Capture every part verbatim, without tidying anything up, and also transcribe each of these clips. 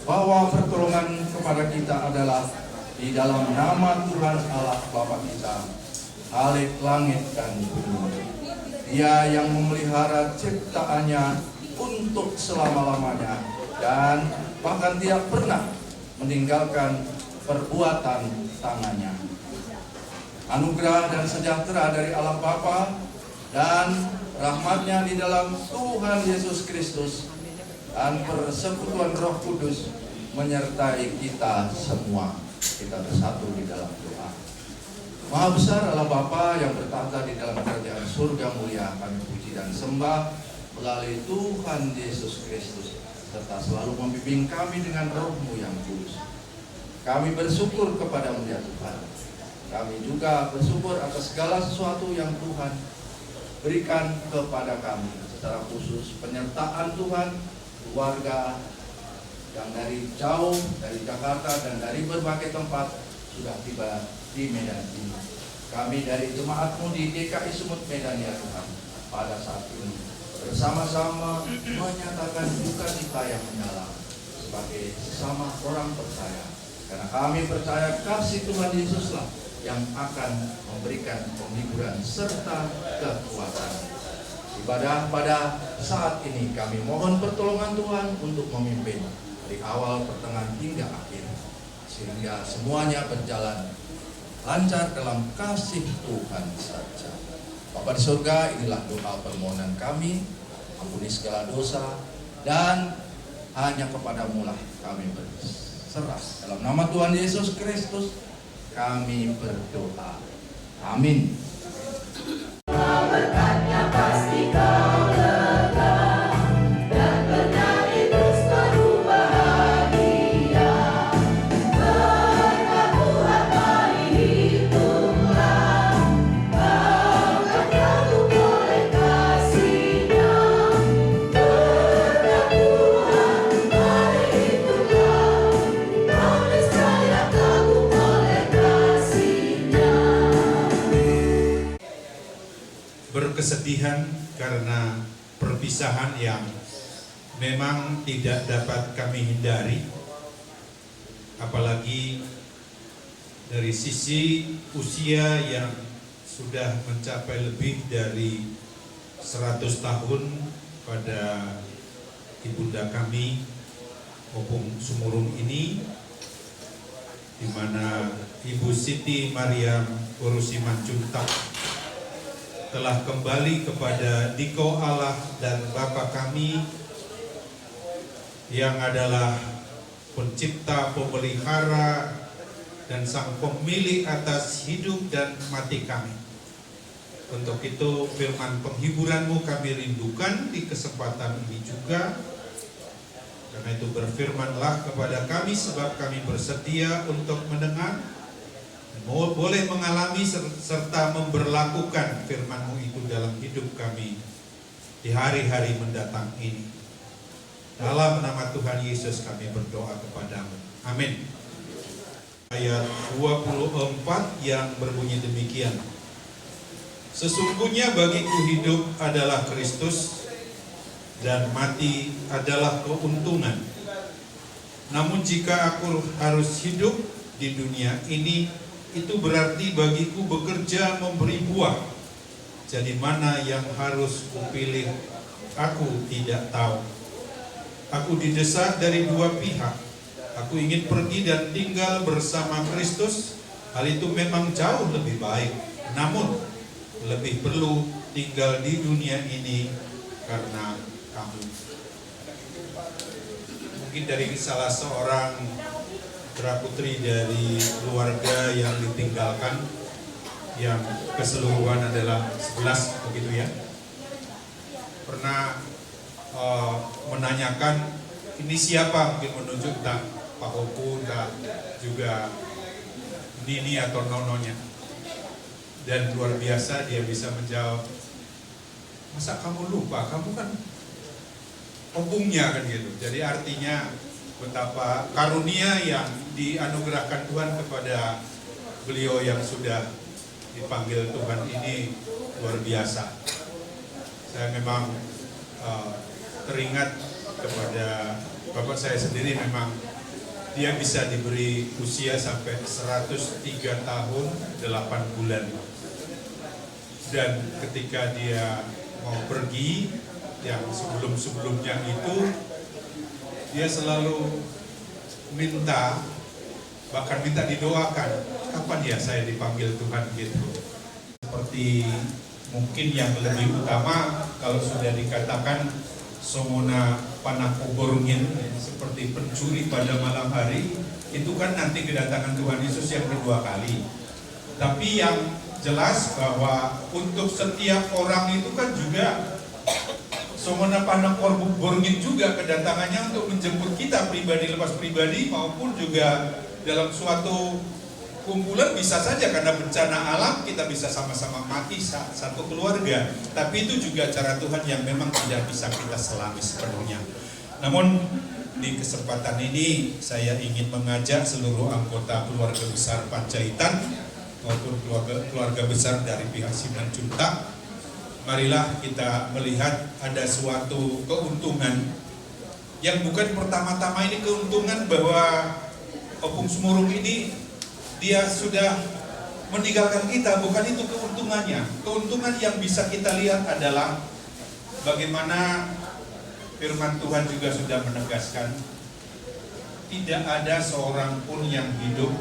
Bahwa pertolongan kepada kita adalah di dalam nama Tuhan Allah Bapa kita, Khalik langit dan bumi. Dia yang memelihara ciptaannya untuk selama-lamanya dan bahkan tidak pernah meninggalkan perbuatan tangannya. Anugerah dan sejahtera dari Allah Bapa dan rahmatnya di dalam Tuhan Yesus Kristus dan persekutuan Roh Kudus menyertai kita semua. Kita bersatu di dalam doa. Maha besar Allah Bapa yang bertakhta di dalam kerajaan surga mulia, kami puji dan sembah melalui Tuhan Yesus Kristus, serta selalu membimbing kami dengan Roh-Mu yang kudus. Kami bersyukur kepada-Mu, ya Tuhan. Kami juga bersyukur atas segala sesuatu yang Tuhan berikan kepada kami, secara khusus penyertaan Tuhan, keluarga yang dari jauh, dari Jakarta dan dari berbagai tempat sudah tiba di Medan ini. Kami dari jemaat-Mu di G K I Sumut Medan, ya Tuhan, pada saat ini bersama-sama menyatakan duka cita yang mendalam sebagai sesama orang percaya. Karena kami percaya kasih Tuhan Yesuslah yang akan memberikan penghiburan serta kekuatan. Ibadah pada saat ini kami mohon pertolongan Tuhan untuk memimpin dari awal, pertengahan hingga akhir, sehingga semuanya berjalan lancar dalam kasih Tuhan saja. Bapa di surga, inilah doa permohonan kami, ampuni segala dosa, dan hanya kepada-Mu-lah kami berserah. Dalam nama Tuhan Yesus Kristus kami berdoa. Amin. Berkatnya pasti kau lega dan bernyanyi terus baru bahagia. Berkat Tuhan mari hitunglah, kau akan terhibur oleh kasih-Nya. Berkat Tuhan mari hitunglah, kau niscaya terhibur oleh kasih-Nya. Berkesedihan karena perpisahan yang memang tidak dapat kami hindari, apalagi dari sisi usia yang sudah mencapai lebih dari seratus tahun pada ibunda kami, Ompung Sumurung ini, di mana Ibu Siti Mariam Boru Simanjuntak telah kembali kepada Dikau Allah dan Bapa kami yang adalah Pencipta, Pemelihara, dan Sang Pemilik atas hidup dan mati kami. Untuk itu, firman penghiburan-Mu kami rindukan di kesempatan ini juga. Karena itu, berfirmanlah kepada kami, sebab kami bersedia untuk mendengar, dan mau boleh mengalami ser-, serta memberlakukan firman-Mu itu dalam hidup kami di hari-hari mendatang ini. Dalam nama Tuhan Yesus kami berdoa kepada-Mu. Amin. Ayat dua puluh empat yang berbunyi demikian, "Sesungguhnya bagiku hidup adalah Kristus, dan mati adalah keuntungan. Namun jika aku harus hidup di dunia ini, itu berarti bagiku bekerja memberi buah. Jadi mana yang harus kupilih, aku tidak tahu. Aku didesak dari dua pihak. Aku ingin pergi dan tinggal bersama Kristus. Hal itu memang jauh lebih baik. Namun, lebih perlu tinggal di dunia ini karena kamu." Mungkin dari salah seorang putra putri dari keluarga yang ditinggalkan, yang keseluruhan adalah sebelas, begitu ya, pernah, eh, menanyakan, "Ini siapa?" Mungkin menunjuk entah Pak Opu, entah juga Nini atau Nononya. Dan luar biasa dia bisa menjawab, "Masa kamu lupa? Kamu kan ompungnya," kan gitu. Jadi artinya betapa karunia yang dianugerahkan Tuhan kepada beliau yang sudah dipanggil Tuhan ini luar biasa. Saya memang, eh, teringat Kepada bapak saya sendiri memang dia bisa diberi usia sampai seratus tiga tahun delapan bulan. Dan ketika dia mau pergi, yang sebelum-sebelumnya itu, dia selalu minta, bahkan minta didoakan, "Kapan ya saya dipanggil Tuhan?" gitu. Seperti mungkin yang lebih utama, kalau sudah dikatakan songon na panangkok borngin, seperti pencuri pada malam hari, itu kan nanti kedatangan Tuhan Yesus yang kedua kali. Tapi yang jelas bahwa untuk setiap orang itu kan juga songon na panangkok borngin juga kedatangannya untuk menjemput kita pribadi lepas pribadi maupun juga dalam suatu kumpulan, bisa saja karena bencana alam kita bisa sama-sama mati sa-, satu keluarga. Tapi itu juga acara Tuhan yang memang tidak bisa kita selami sepenuhnya. Namun, di kesempatan ini saya ingin mengajak seluruh anggota keluarga besar Panjaitan maupun keluarga, keluarga besar dari pihak Simanjuntak, marilah kita melihat ada suatu keuntungan yang bukan pertama-tama ini, keuntungan bahwa Ompung Sumurung ini dia sudah meninggalkan kita, bukan itu keuntungannya. Keuntungan yang bisa kita lihat adalah bagaimana firman Tuhan juga sudah menegaskan, tidak ada seorang pun yang hidup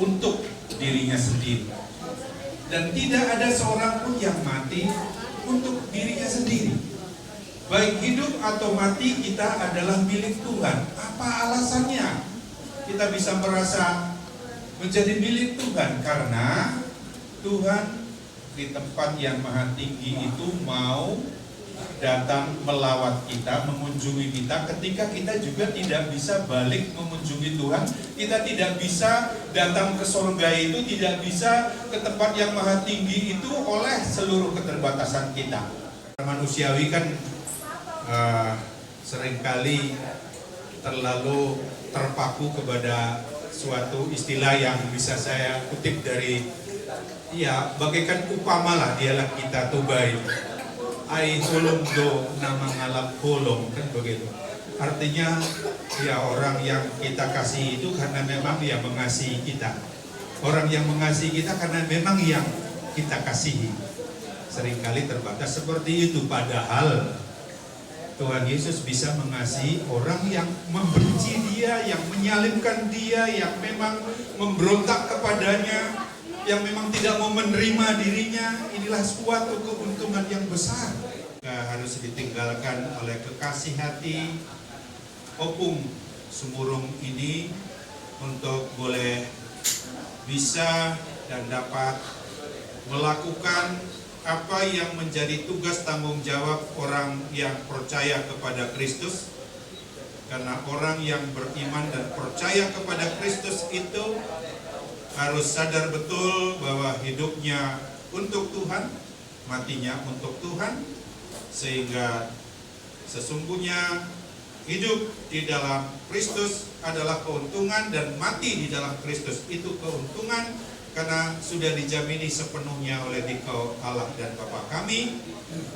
untuk dirinya sendiri, dan tidak ada seorang pun yang mati untuk dirinya sendiri. Baik hidup atau mati, kita adalah milik Tuhan. Apa alasannya kita bisa merasa menjadi milik Tuhan? Karena Tuhan di tempat yang maha tinggi itu mau datang melawat kita, mengunjungi kita, ketika kita juga tidak bisa balik mengunjungi Tuhan. Kita tidak bisa datang ke sorga itu, tidak bisa ke tempat yang maha tinggi itu oleh seluruh keterbatasan kita. Manusiawi kan, eh, seringkali terlalu terpaku kepada suatu istilah yang bisa saya kutip dari, ya, bagaikan upama lah dialek kita Toba itu. Ai holong do na mangalap holong, kan begitu. Artinya, ya, orang yang kita kasih itu karena memang dia mengasihi kita. Orang yang mengasihi kita karena memang yang kita kasihi. Seringkali terbatas seperti itu, padahal Tuhan Yesus bisa mengasihi orang yang membenci dia, yang menyalibkan dia, yang memang memberontak kepadanya, yang memang tidak mau menerima dirinya. Inilah suatu keuntungan yang besar. Harus ditinggalkan oleh kekasih hati Ompung Sumurung ini untuk boleh bisa dan dapat melakukan apa yang menjadi tugas tanggung jawab orang yang percaya kepada Kristus. Karena orang yang beriman dan percaya kepada Kristus itu harus sadar betul bahwa hidupnya untuk Tuhan, matinya untuk Tuhan, sehingga sesungguhnya hidup di dalam Kristus adalah keuntungan dan mati di dalam Kristus itu keuntungan, karena sudah dijamini sepenuhnya oleh Dikau Allah dan Bapa kami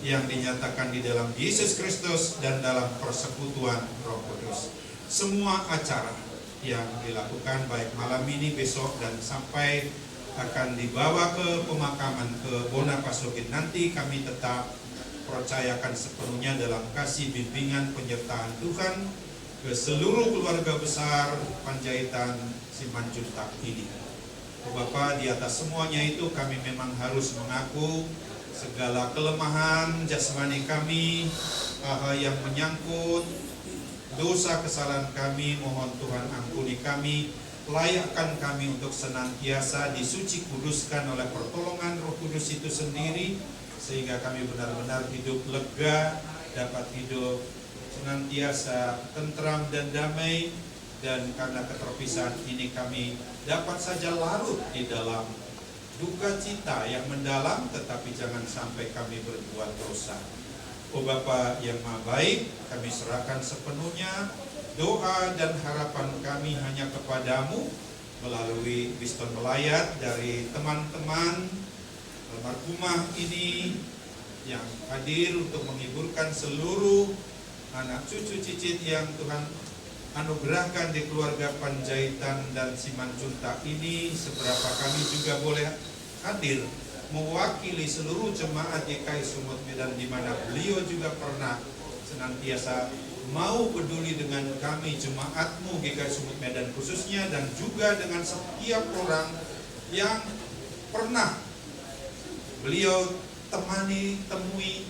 yang dinyatakan di dalam Yesus Kristus dan dalam persekutuan Roh Kudus. Semua acara yang dilakukan baik malam ini, besok, dan sampai akan dibawa ke pemakaman ke Bona Pasogit nanti, kami tetap percayakan sepenuhnya dalam kasih bimbingan penyertaan Tuhan ke seluruh keluarga besar Panjaitan Simanjuntak ini. Oh Bapa, di atas semuanya itu kami memang harus mengaku segala kelemahan jasmani kami, hal-hal yang menyangkut dosa kesalahan kami, mohon Tuhan ampuni kami, layakkan kami untuk senantiasa disuci kuduskan oleh pertolongan Roh Kudus itu sendiri, sehingga kami benar-benar hidup lega, dapat hidup senantiasa tentram dan damai, dan karena keterpisaan ini kami dapat saja larut di dalam duka cita yang mendalam, tetapi jangan sampai kami berbuat dosa. O Bapa yang Maha Baik, kami serahkan sepenuhnya doa dan harapan kami hanya kepada-Mu melalui Biston Melayat dari teman-teman almarhumah ini yang hadir untuk menghiburkan seluruh anak cucu cicit yang Tuhan anugerahkan di keluarga Panjaitan dan Simanjuntak ini, seberapa kami juga boleh hadir mewakili seluruh jemaat G K I Sumut Medan, di mana beliau juga pernah senantiasa mau peduli dengan kami, jemaat-Mu G K I Sumut Medan khususnya, dan juga dengan setiap orang yang pernah beliau temani, temui,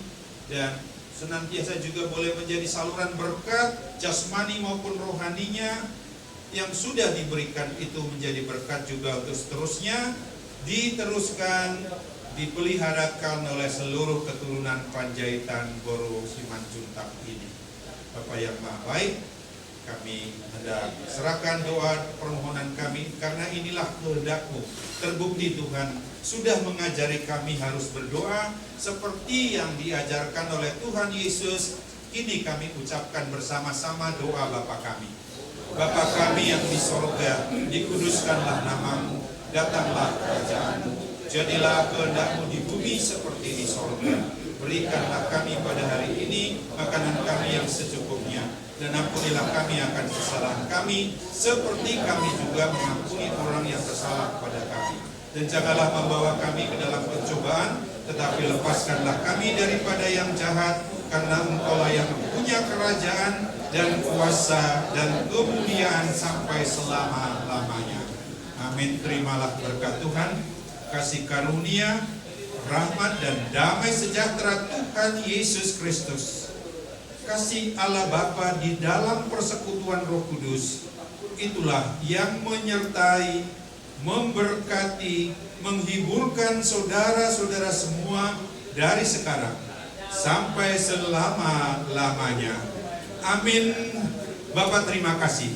dan senantiasa juga boleh menjadi saluran berkat jasmani maupun rohaninya yang sudah diberikan itu menjadi berkat juga untuk seterusnya, diteruskan, dipeliharakan oleh seluruh keturunan Panjaitan boru Simanjuntak ini. Bapa yang Maha Baik, kami hendak serahkan doa permohonan kami, karena inilah kehendak-Mu. Terbukti Tuhan sudah mengajari kami harus berdoa seperti yang diajarkan oleh Tuhan Yesus. Kini kami ucapkan bersama-sama doa Bapa kami. Bapa kami yang di sorga, dikuduskanlah nama-Mu, datanglah kerajaan-Mu, jadilah kehendak-Mu di bumi seperti di sorga. Berikanlah kami pada hari ini makanan kami yang secukupnya, dan ampunilah kami akan kesalahan kami, seperti kami juga mengampuni orang yang bersalah kepada kami. Dan janganlah membawa kami ke dalam pencobaan, tetapi lepaskanlah kami daripada yang jahat, karena Engkaulah yang mempunyai kerajaan dan kuasa dan kemuliaan sampai selama-lamanya. Amin. Terimalah berkat Tuhan, kasih karunia, rahmat dan damai sejahtera Tuhan Yesus Kristus, kasih Allah Bapa di dalam persekutuan Roh Kudus, itulah yang menyertai, memberkati, menghiburkan saudara-saudara semua dari sekarang sampai selama-lamanya. Amin. Bapa, terima kasih.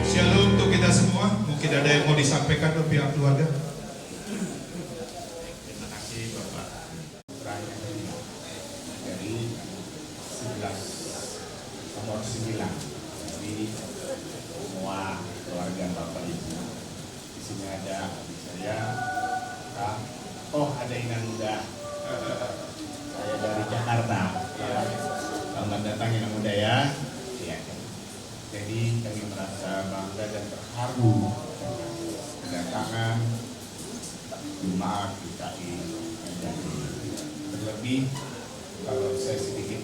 Shalom untuk kita semua. Mungkin ada yang mau disampaikan ke pihak keluarga? Terima kasih, Bapak. Terakhir dari sebelas, nomor sembilan. Jadi, semua keluarga Bapak Ibu. Di sini ada adik saya, Kak. Oh, ada Inang Uda. Saya dari Jakarta. Ya. Selamat datang, Inang Uda, ya. Iya. Jadi, kami merasa bangga dan terharu dengan kedatangan jemaat G K I Medan. Terlebih, kalau saya sedikit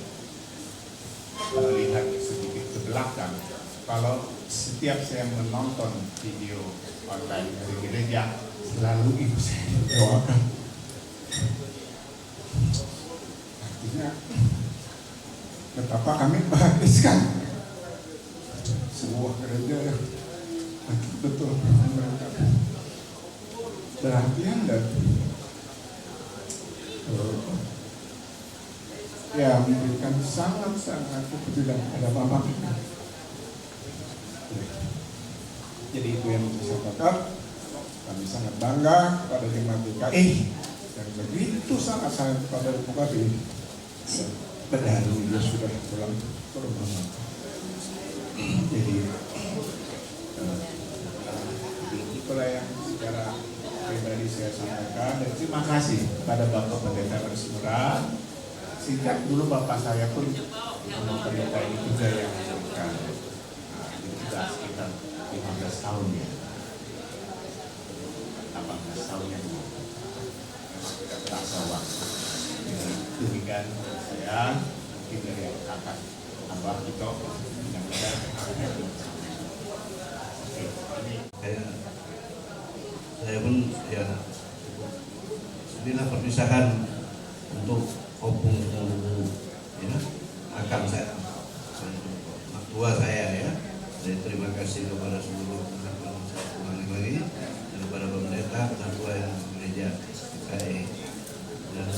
melihat sedikit ke belakang, kalau setiap saya menonton video online dari gereja, selalu ibu saya doakan. Artinya, betapa kami bahagia sekali. Sebuah gereja yang betul-betul mereka perhatian dan, eh, ya, memberikan sangat-sangat kepedulian kepada Bapak. Jadi, itu yang bisa saya katakan. Kami sangat bangga kepada jemaat G K I yang begitu sangat sayang kepada Bapak Ibu. Padahal dia sudah pulang ke rumah. Jadi, eh, jadi itulah yang secara pribadi saya sampaikan. Dan terima kasih kepada Bapak Pendeta Maris Mura. Sejak dulu bapak saya pun memang pendeta ini juga yang memberikan. Nah, ini sudah sekitar lima belas tahun, ya. Delapan belas tahun yang lalu. Tidak terasa waktu. Jadi, demikian saya, mungkin dari kakak Abah Ito. Oke, ini saya, saya pun, ya, inilah perpisahan untuk opung, ya, akang saya, mertua saya, ya. Jadi, terima kasih kepada seluruh teman-teman saya, ulangi lagi. Kepada pemerintah, kepada ketua yang gereja K K E, dan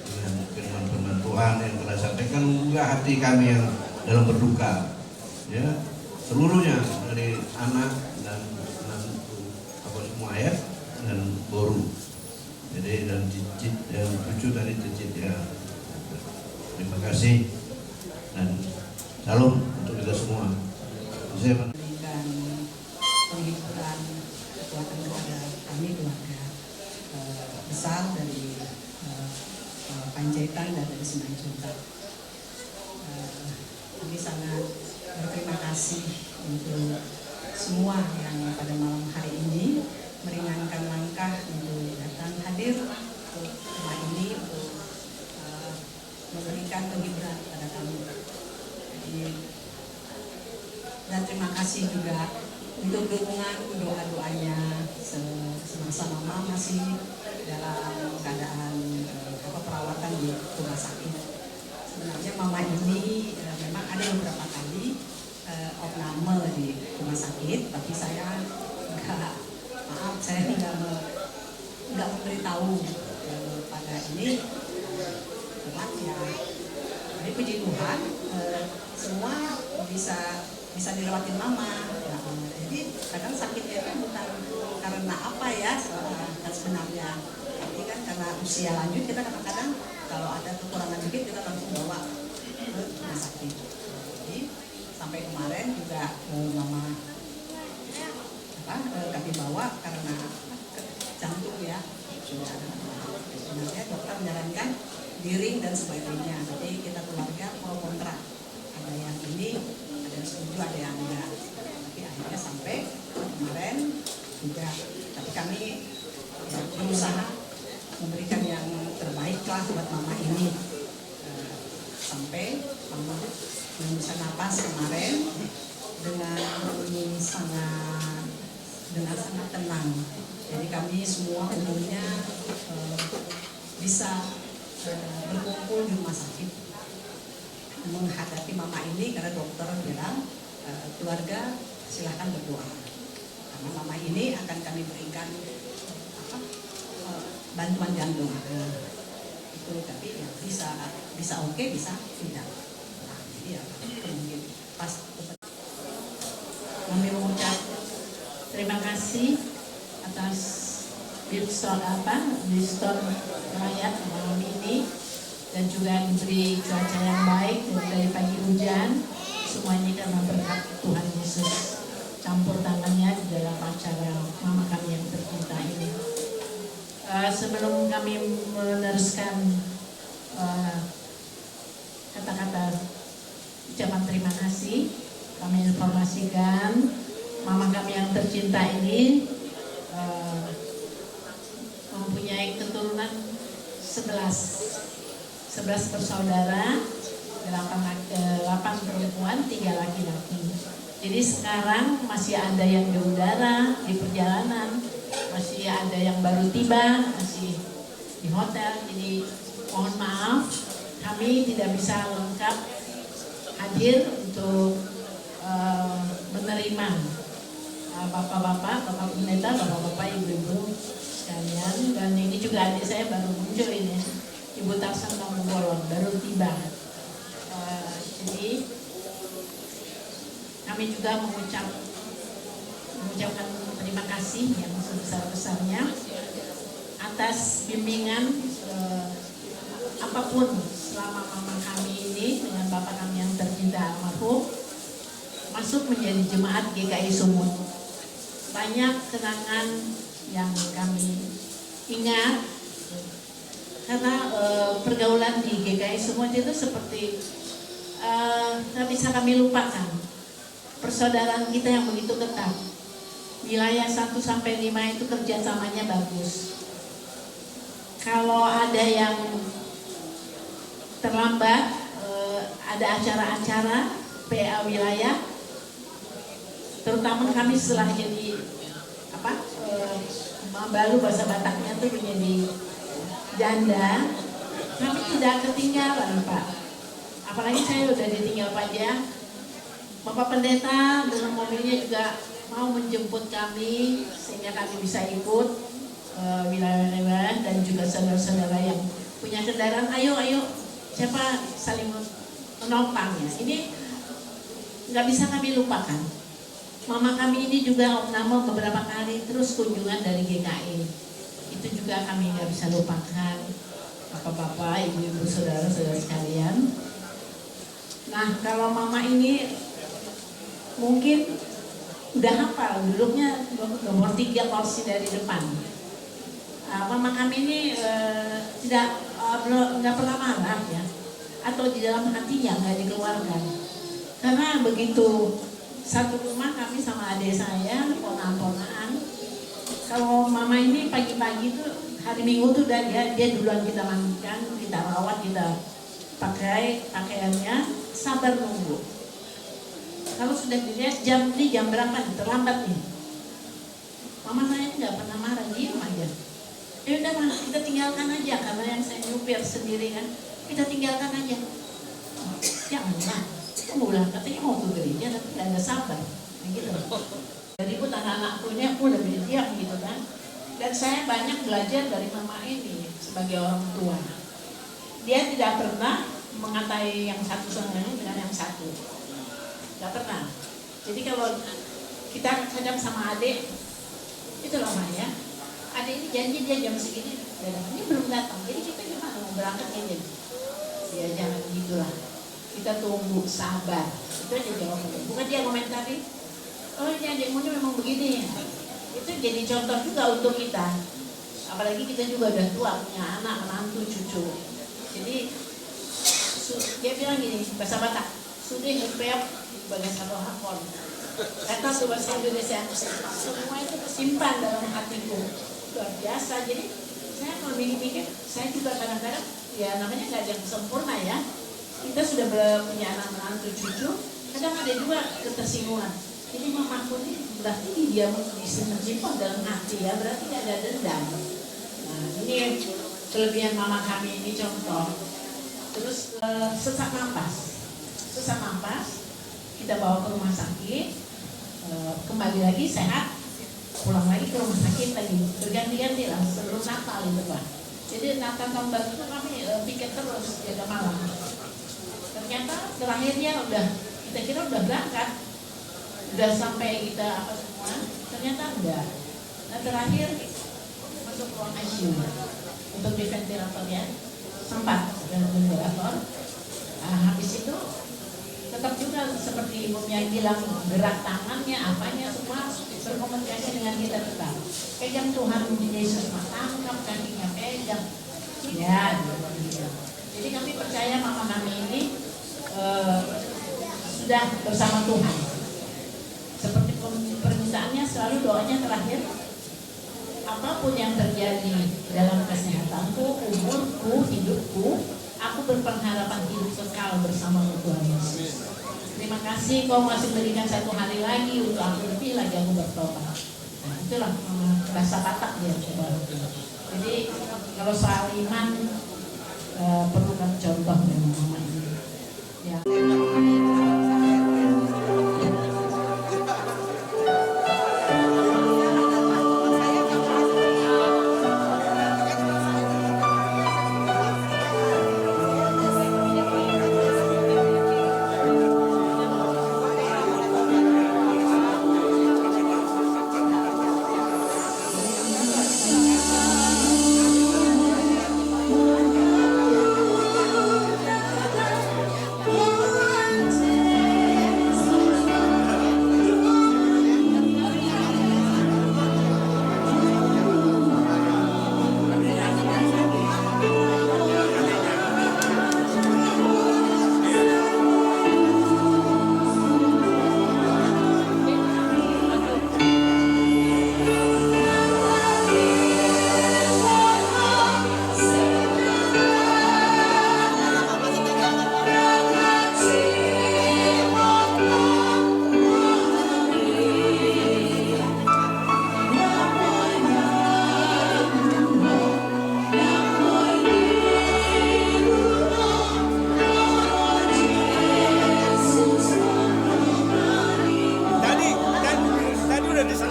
dengan firman-firman Tuhan yang telah sampaikan, membuka hati kami yang dalam berduka, ya, seluruhnya, dari anak dan menantu, apa semua, ya, dan boru. Jadi, dan cicit, dan cucu tadi, cicit, ya. Terima kasih dan shalom untuk kita semua. Saya Memberikan penghiburan, kekuatan kepada kami keluarga, eh, besar dari, eh, eh, Panjaitan dan dari Simanjuntak. Eh, kami sangat berterima kasih untuk semua yang pada malam hari ini meringankan langkah untuk datang hadir ke rumah ini untuk, eh, memberikan penghiburan kepada kami. Jadi, dan terima kasih juga untuk dukungan doa-doanya se- semasa mama masih dalam keadaan, eh, apa, perawatan di rumah sakit. Sebenarnya mama ini, eh, memang ada beberapa kali, eh, opname di rumah sakit, tapi saya enggak, maaf, saya enggak me- enggak memberitahu, eh, pada ini, eh, teman ya. Tapi puji Tuhan, eh, semua bisa, bisa dilewatin mama. Nah, eh, jadi kadang sakitnya itu bukan karena apa ya, se- eh, sebenarnya. Tapi kan karena usia lanjut, kita kadang-kadang kalau ada kekurangan dikit, kita langsung bawa ke rumah sakit. Jadi sampai kemarin juga, eh, mama, apa, eh, kami bawa karena jantung ya. Sudah ada. Sebenarnya dokter menyarankan giring dan sebagainya, tapi kita keluarga pro kontra. Ada yang ini, ada yang setuju, ada yang enggak. Tapi akhirnya sampai kemarin juga. Tapi kami, ya, berusaha memberikan yang terbaik lah buat mama ini. Eh, sampai mama belum bisa napas kemarin dengan sangat, dengan sangat tenang. Jadi kami semua umumnya, eh, bisa, eh, berkumpul di rumah sakit menghadapi mama ini karena dokter bilang, eh, keluarga silahkan berdoa. Karena mama ini akan kami berikan, apa, eh, bantuan jantung. Nah, itu tapi ya bisa, bisa oke, bisa tidak. Nah, jadi ya mungkin pas. Kami mengucap terima kasih atas Biston, apa, Biston Rakyat malam ini. Dan juga diberi cuaca yang baik, dan dari pagi hujan, semuanya karena berkat Tuhan Yesus campur tangannya di dalam acara mama kami yang tercinta ini. Eh, sebelum kami meneruskan, eh, kata-kata ucapan terima kasih, kami informasikan mama kami yang tercinta ini, eh, mempunyai keturunan sebelas, sebelas bersaudara, delapan laki, eh, delapan perempuan, tiga laki-laki. Jadi sekarang masih ada yang di udara, di perjalanan, masih ada yang baru tiba, masih di hotel. Jadi mohon maaf, kami tidak bisa lengkap hadir untuk, eh, menerima, eh, bapak-bapak, bapak pendeta, bapak-bapak, ibu-ibu sekalian. Dan ini juga adik saya baru muncul ini, Ibu Tarsan Tampubolon, baru tiba. Eh, jadi kami juga mengucap, mengucapkan terima kasih yang sebesar-besarnya atas bimbingan, eh, apapun selama mama kami ini dengan bapak kami yang tercinta almarhum, masuk menjadi jemaat G K I Sumut. Banyak kenangan yang kami ingat, karena, eh, pergaulan di G K I Sumut itu seperti, eh, nggak bisa kami lupakan. Persaudaraan kita yang begitu ketat. Wilayah satu sampai lima itu kerjasamanya bagus. Kalau ada yang terlambat, eh, ada acara-acara P A wilayah, terutama kami setelah jadi, apa, eh, mabalu, bahasa Bataknya tuh menjadi janda, kami tidak ketinggalan, Pak. Apalagi saya udah ditinggal Pak Jaya. Bapak Pendeta dengan mobilnya juga Mau menjemput kami sehingga kami bisa ikut, eh, wilayah-wilayah dan juga saudara-saudara yang punya kendaraan. Ayo, ayo, siapa saling menompang ya? Ini nggak bisa kami lupakan. Mama kami ini juga opname beberapa kali terus kunjungan dari G K I. Itu juga kami nggak bisa lupakan. Bapak-bapak, ibu-ibu, saudara-saudara sekalian. Nah, kalau mama ini mungkin udah hafal, duduknya nomor tiga kursi dari depan. Ah, mama kami ini, eh, tidak, eh, belum, nggak pernah marah ya, atau di dalam hatinya nggak dikeluarkan. Karena begitu satu rumah kami sama adik saya, ponakan-ponakan. Kalau mama ini pagi-pagi tuh, hari Minggu tuh udah dia, dia duluan kita mandikan, kita rawat, kita pakai pakaiannya, sabar nunggu. Kalau sudah dilihat jam, ini jam berapa nih, terlambat nih. Mama saya nggak pernah marah, diem aja. Ya udah, Ma, kita tinggalkan aja, karena yang saya nyupir sendiri kan, kita tinggalkan aja. Ya Allah, kamu ulang katanya mau ke gereja tapi nggak ada sabar, nah, gitu. Jadi pun anak-anakku ini aku lebih diam gitu kan. Dan saya banyak belajar dari mama ini sebagai orang tua. Dia tidak pernah mengatai yang satu seenggaknya dengan yang satu. Nggak pernah. Jadi kalau kita kadang sama adik, itulah, Ma, ya. Adik ini janji dia jam segini datang. Ini belum datang. Jadi kita gimana mau berangkat ini? Ya jangan gitulah. Kita tunggu, sabar. Itu aja jawabannya. Bukan dia komentari, "Oh, ini adikmu ini memang begini." Itu jadi contoh juga untuk kita. Apalagi kita juga udah tua, punya anak, menantu, cucu. Jadi su- dia bilang gini, bahasa Batak, "Sude hupeop bagas harohahon." Kata tuh bahasa Indonesia, semua itu tersimpan dalam hatiku. Luar biasa. Jadi saya kalau mikir-mikir, saya juga kadang-kadang, ya, namanya nggak ada yang sempurna ya. Kita sudah ber- punya anak menantu, cucu, kadang ada juga ketersinggungan. Jadi mamaku ini berarti dia bisa menyimpan dalam hati ya, berarti ada dendam. Nah, ini kelebihan mama kami ini contoh. Terus, eh, sesak napas. Sesak napas, kita bawa ke rumah sakit, eh, kembali lagi sehat, pulang lagi ke rumah sakit lagi. Berganti-ganti lah sebelum Natal itu, Pak. Jadi Natal tahun baru itu kami, eh, piket terus, jaga malam. Ternyata terakhirnya udah, kita kira udah berangkat, udah sampai kita apa semua, ternyata enggak. Nah, terakhir masuk ruang I C U untuk di ventilator ya, sempat ada ventilator. Nah, habis itu tetap juga seperti Ibu Mia bilang, gerak tangannya, apanya semua berkomunikasi dengan kita tetap. Pegang Tuhan Yesus, Ma, tangkap kakinya, pegang. Ya, gitu. Jadi kami percaya mama kami ini, eh, sudah bersama Tuhan. Seperti pem- permintaannya selalu doanya terakhir, "Apapun yang terjadi dalam kesehatanku, umurku, hidupku, aku berpengharapan hidup kekal bersamamu, Tuhan Yesus. Terima kasih Kau masih berikan satu hari lagi untuk aku lebih lagi aku bertobat." Nah, itulah, eh, bahasa Batak dia coba. Jadi kalau soal iman, eh, perlu kami contoh memang mama ini. Ya.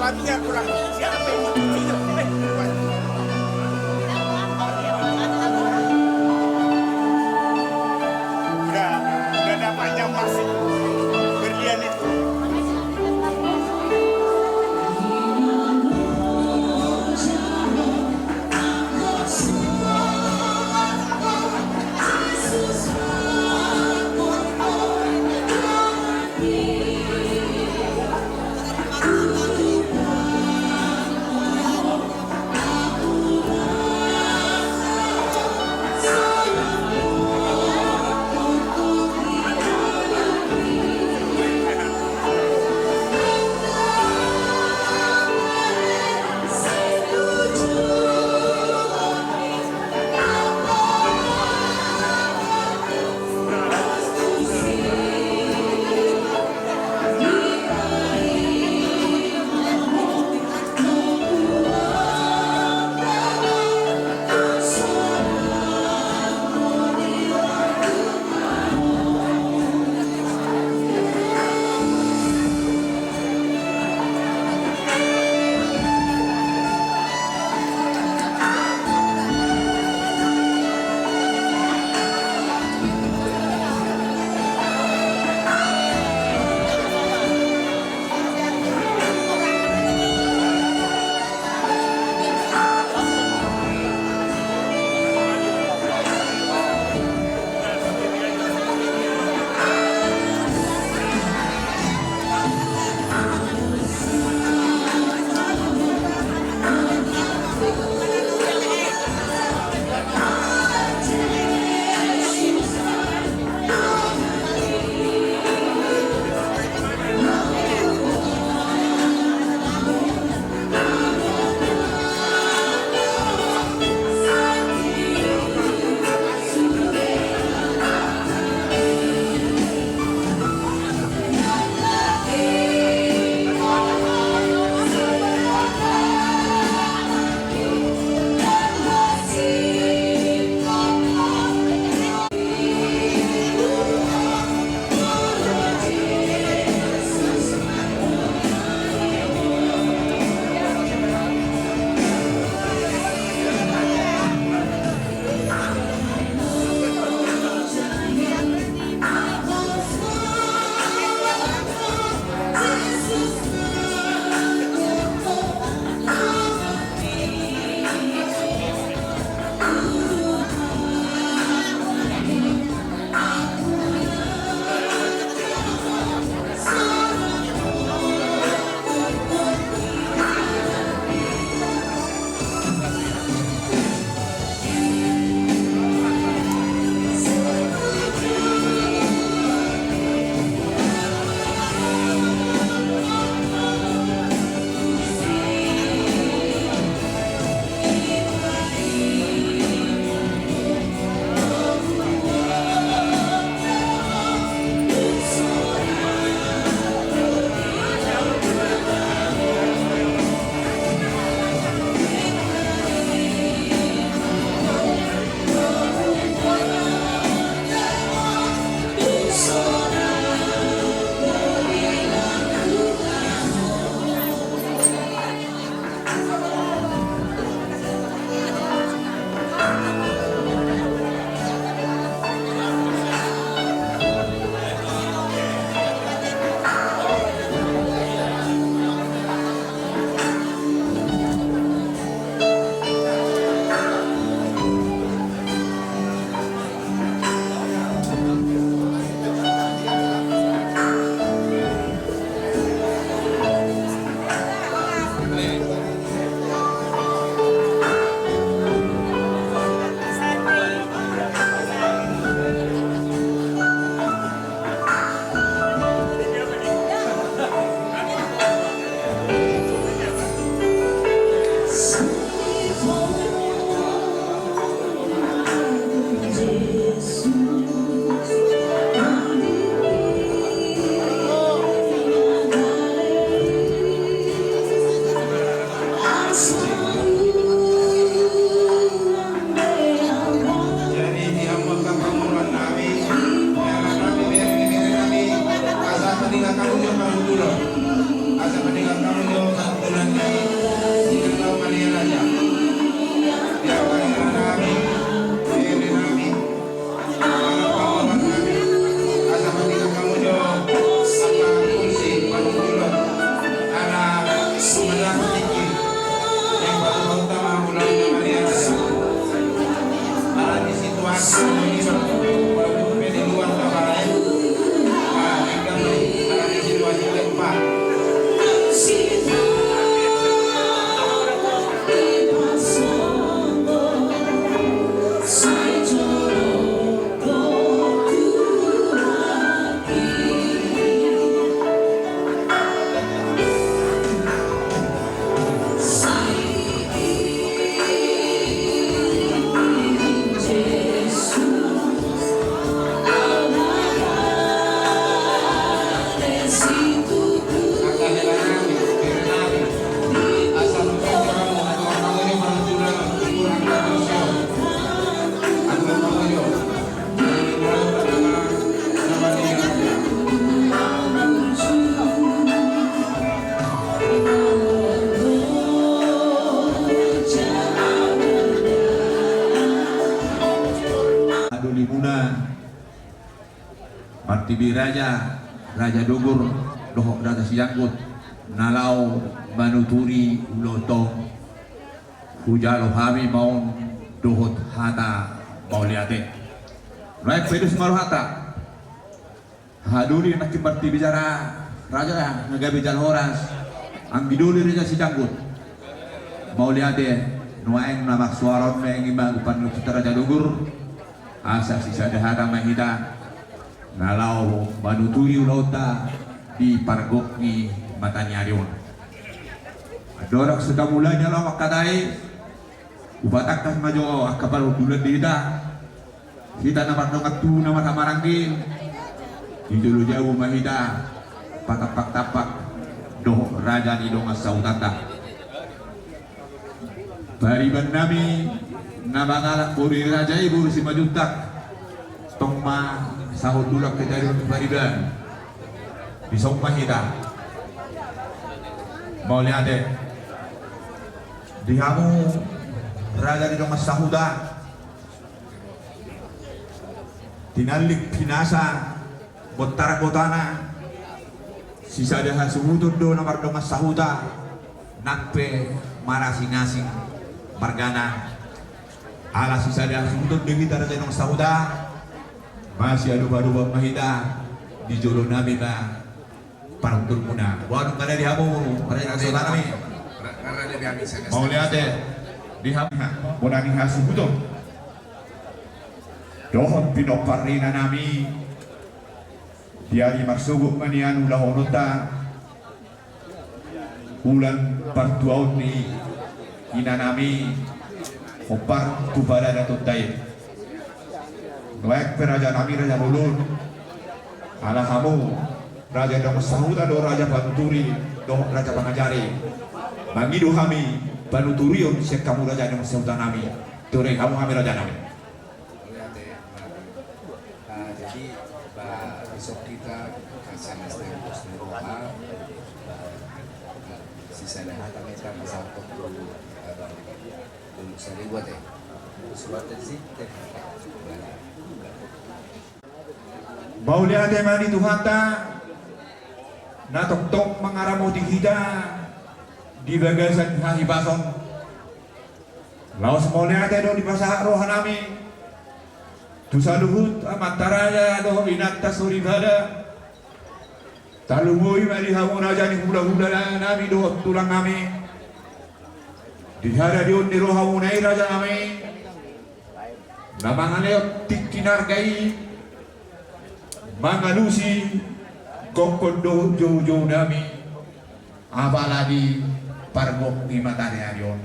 Tapi nggak kurang siapa yang mau cuci itu? Eh, buat. Udah, udah dapatnya emas itu. Berlian itu. Tibi raja, raja Dogur dohot raja Sijanggut na laho manuturi ulaonta on, hujalo hami ma on dohot hata mauliate. Baik, pedus ma rohanta. Haha doli nangkin martibi jala raja na gabe jala horas, anggi doli raja Sijanggut. Mauliate. Nuaeng na marsuara on ma i ma umpan ni raja Dogur. Asa sisada hata ma hita na laho manuturi ulaonta di pargok ni mata ni ari on. Andorang so tamulai na laho mangkatai, hupatangkas ma jo angka parhundulan di hita. Hita na mardongan tubu na marhahamaranggi, di jolo jabu ma hita patampak-tampak dohot raja ni dongan sahutanta. Pariban nami na mangalap boru ni raja i, boru Simanjuntak. Tong ma sahundulan hita di pariban. Dison ma hita. Mauliate. Di hamu raja ni dongan sahuta, tinallik pinasa bontar gotana, sisada hasuhuton do na mardongan sahuta, nang pe marasing-asing margana. Ala sisada hasuhuton do hita raja ni dongan sahuta, masiadopadopan ma hita, di jolo nami ma parhundulmuna. Boha nunga na di hamu raja ni dongan sahuta nami? Mauliate. Di hamu bona ni hasuhuton dohot pinompar ni ina nami. Di ari marsogot ma nian ulahononta, ulang partuaon ni ina nami, hombar tu paradatonta i. Nuaeng pe raja nami, raja bolon, ala hamu raja ni dongan sahuta do raja panuturi dohot raja pangajari. Mangido hami panuturion sian hamu raja ni dongan sahuta nami. Tutu hamu hami raja nami. Mauliate. Ah, jadi, ba, besok kita kasih S T M terus di rumah. Ba, sisada hata ma hita pasahathon tu, ah, ba, dulu sari buat, eh. Surat dari sini, teh. Mauliate ma di Tuhanta na tongtong mangaramoti hita di bagasan hahipason. Laos mauliate do dipasahat roha nami tu saluhut amanta raja dohot inanta soripada. Tarlumobi ma di hamu raja ni hulahula nami dohot tulang nami. Di haradeon ni rohamuna i raja nami, na mangalehon tingki na arga i mangalusi gokhon dohot joujou nami, apala di pargok ni mataniari on.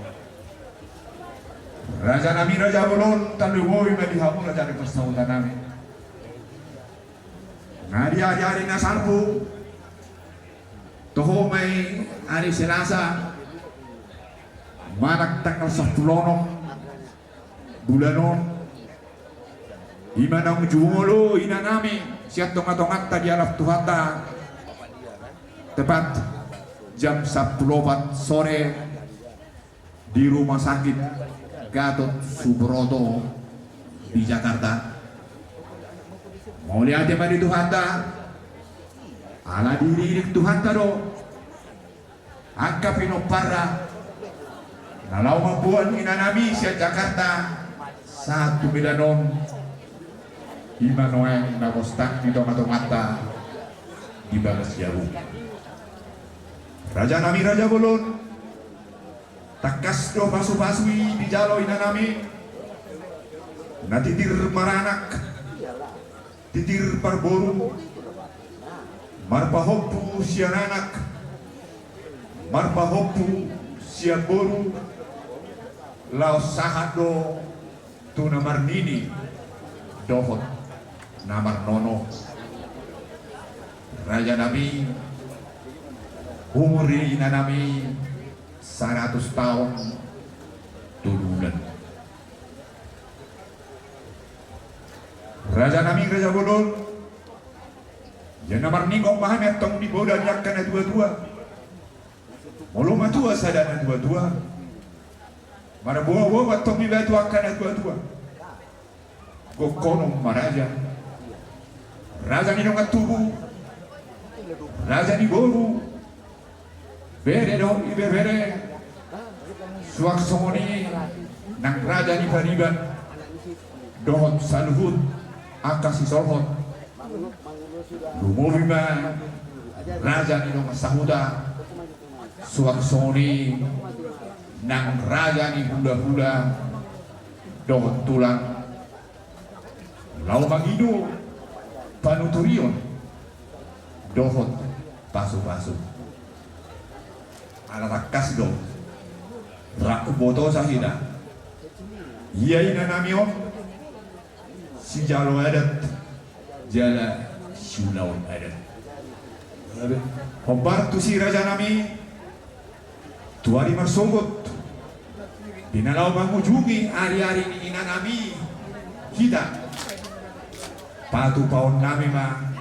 Raja nami raja bolon, tarlumobi ma di hamu raja ni parsahuta nami. Nga di ari-ari na salpu, toho ma i ari Selasa, manang tanggal sampulu onom bulan on, i ma naung jumolo ina nami sian tonga-tonganta dialap Tuhanta, tepat jam sampulu opat sore di Rumah Sakit Gatot Subroto di Jakarta. Mauliate ma di Tuhanta, ala diiringiring Tuhanta do angka pinomparna na laho mamboan ina nami sian Jakarta sahat tu Medan on, i ma nuaeng na gostang di tonga-tonganta di bagas jabu. Raja nami raja bolon, tangkas do pasu-pasu i dijalo ina nami, na titir maranak, titir parboru, marpahompu sian anak, marpahompu sian boru, laos sahat do tu na marnini dohot na marnono. Raja nami, umur ni ina nami saratus taon tolu bulan. Raja nami raja bolon, ia na marningot ma hami antong di poda ni angka na tua-tua. Molo matua sada na tua-tua, marboa-boa ma antong dibahen tu angka na tua-tua. Gokhon on ma raja, Raja ni dongan tubu, raja ni boru, bere dohot ibebere, suang songon i nang raja ni pariban dohot saluhut angka sisolhot. Lumobi ma raja ni dongan sahuta, suang songon i nang raja ni hulahula dohot tulang, laho mangido panuturion dohot pasupasu. Ala tangkas do rap hubotosa hita, ia inanami on sijalo adat jala siulaon adat. Hombar tusi rajanami tu ari marsogot, di na laho mangujungi ariari ni inanami hita, patupaonnami ma,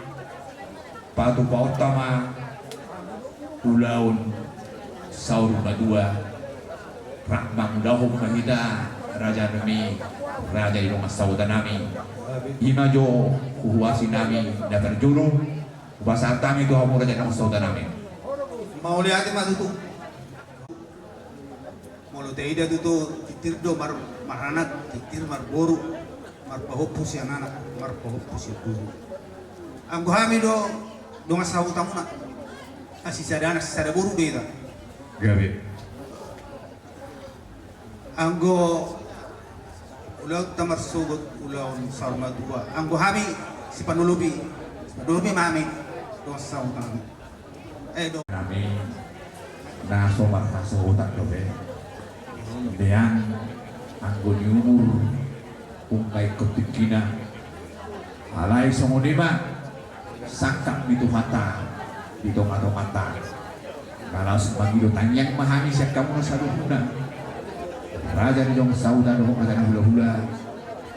patupaonta ma ulaon saur matua. Rap mangulahon ma hita, rajanami, raja ni dongan sahutanami. I ma jo huhuasinami na parjolo, hupasahat hami tu hamu raja ni dongan sahutanami. Mauliate ma tutu. Molo taida tutu, tirtir do mar-, maranak, tirtir marboru, marpahompu sian anak, marpahompu sian boru. Anggo hami do dongan sahutamuna, a, sisada anak sisada boru do hita. Gabe. Anggo ulaonta marsogot ulaon saur matua, anggo hami sipanolopi, sipanolopi ma hami dongan sahutanami. Eh, do. Nami na so marhasohotan dope. Dean anggo ni umur, ungka ingkon tingkina. Alai songon i ma sangkap ni Tuhanta di tongatonganta. Na laos mangido tangiang ma hami sian hamuna saluhutna, raja ni dongan sahuta dohot raja ni hulahula,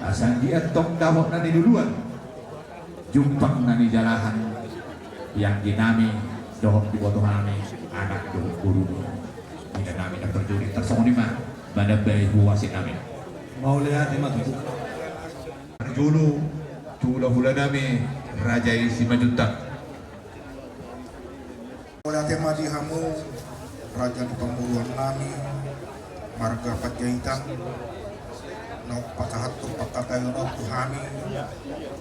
asa anggiat tong dapot na niluluan, jumpang na nijalahan di angginami dohot di ibotonami, anak dohot boru, inanami na parjolo. Tarsongon i ma manambai huhuasinami. Mauliate ma tutu. Parjolo tu hulahulanami raja i Simanjuntak. Mauliate ma di hamu raja ni pamoruonnami marga Panjaitan. Naung pasahathon pangkataion on tu hami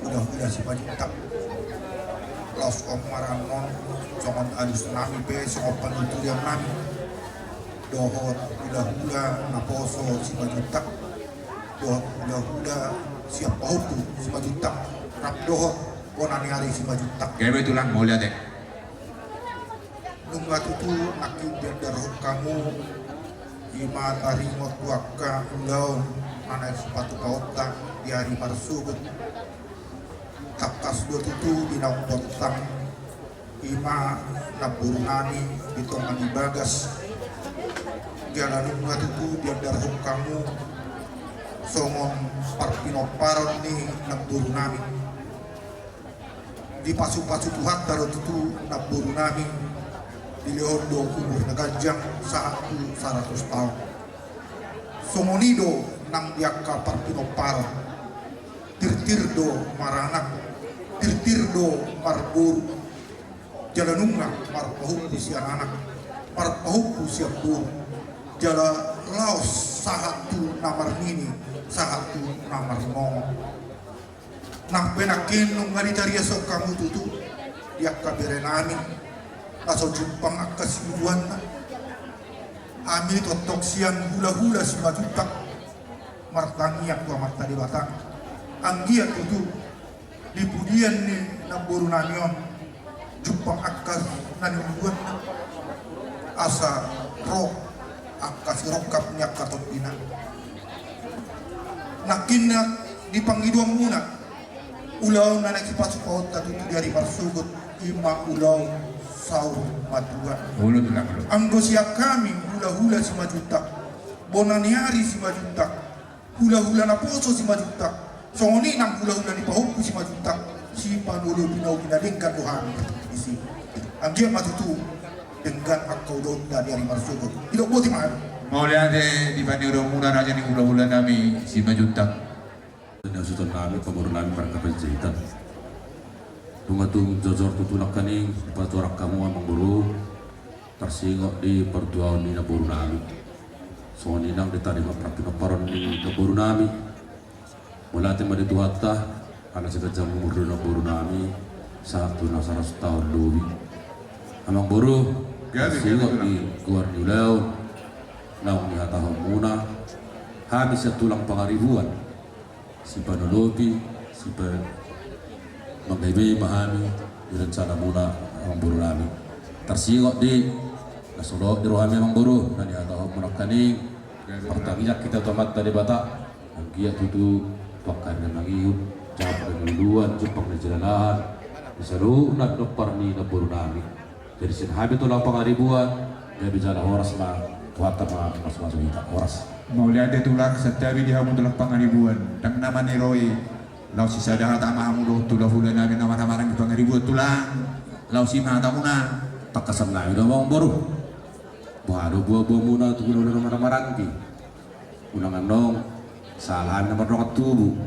hulahula Simanjuntak. Laos on ma ra annon songon alusnami pe, songon panuturionnami dohot hulahula naposo Simanjuntak, dohot hulahula sian pahompu Simanjuntak, rap dohot bona ni ari Simanjuntak. Gabe tulang, mauliate. Nunga tutu nangkin diandarhon hamu, i ma taringot tu angka ulaon na naeng sipatupaonta di ari marsogot. Tangkas do tutu di naung pontang, i ma namborunami di tonga ni bagas. Jala nunga tutu diandarhon hamu songon parpinomparon ni namborunami. Dipasupasu Tuhanta do tutu namborunami, dilehon do umur na ganjang sahat tu saratus taon. Songon i do nang di angka parpinomparon, tirtir do maranak, tirtir do marboru, jala nunga marpahompu sian anak, marpahompu sian boru, jala laos sahat tu na marnini, sahat tu na marnono. Nang pe nangkin nunga ditariashon hamu tutu di angka berenami na so jumpang angka siuluanna. Hami tongtong sian hulahula Simanjuntak martangiang tu Amanta Debata, anggiat tutu di pudian ni namborunami on jumpang angka na niuluanna, asa ro angka sirongkap ni angka tondina. Nangkin na di pangidoanmuna, ulaon na naeng sipatupaonta tutu di ari marsogot, i ma ulaon saur matua. Olo, tulang, olo. Anggo sian hami hulahula Simanjuntak, bona ni ari Simanjuntak, hulahula naposo Simanjuntak, songon i nang hulahula ni pahompu Simanjuntak, sipanolopi na ugi na denggan do hami disi. Anggiat ma tutu denggan angka ulaonta di ari marsogot. Didok boti ma hami. Mauliate di pangidoanmuna raja ni hulahulanami Simanjuntak. Hasuhutonnami, pamoruonnami marga Panjaitan. Nunga tung jojor tutu nangkaning patorang hamu amang boru, tarsingot di partuaon ni namboru nami. Songon i nang di tarima parpinomparon ni namboru nami. Mauliate ma di Tuhanta ala siganjang umur ni namboru nami sahat tu na saratus taon lobi. Amang boru, tarsingot di goar ni ulaon naung nihatahonmuna, hami sian tulang Pangaribuan sipanolopi, sipa manggabe ma hami di rencanamuna amang boru nami. Tarsingot di na so dohot di rohami amang boru na nihatahonmuna nangkaning, martangiang hita tu Amanta Debata anggiat tutu tu angka ari na mangihut, jabun na niluluan, jumpang na jinalahan di saluhutna pinompar ni namboru nami. Jadi sian hami tulang Pangaribuan, gabe jala horas ma, Tuhanta ma mamasu-masu hita, horas. Mauliate tulang, santabi di hamu tulang Pangaribuan. Ndang na maniroi, laos sisada hata ma hamu dohot hulahula nami na marhahamaranggi Pangaribuan tulang. Laos i ma hatamuna. Tangkasan nami do amang boru. Boha do boa-boamuna tu hulahula na marhahamaranggi? Unang annon sahat hami na mardongan tubu.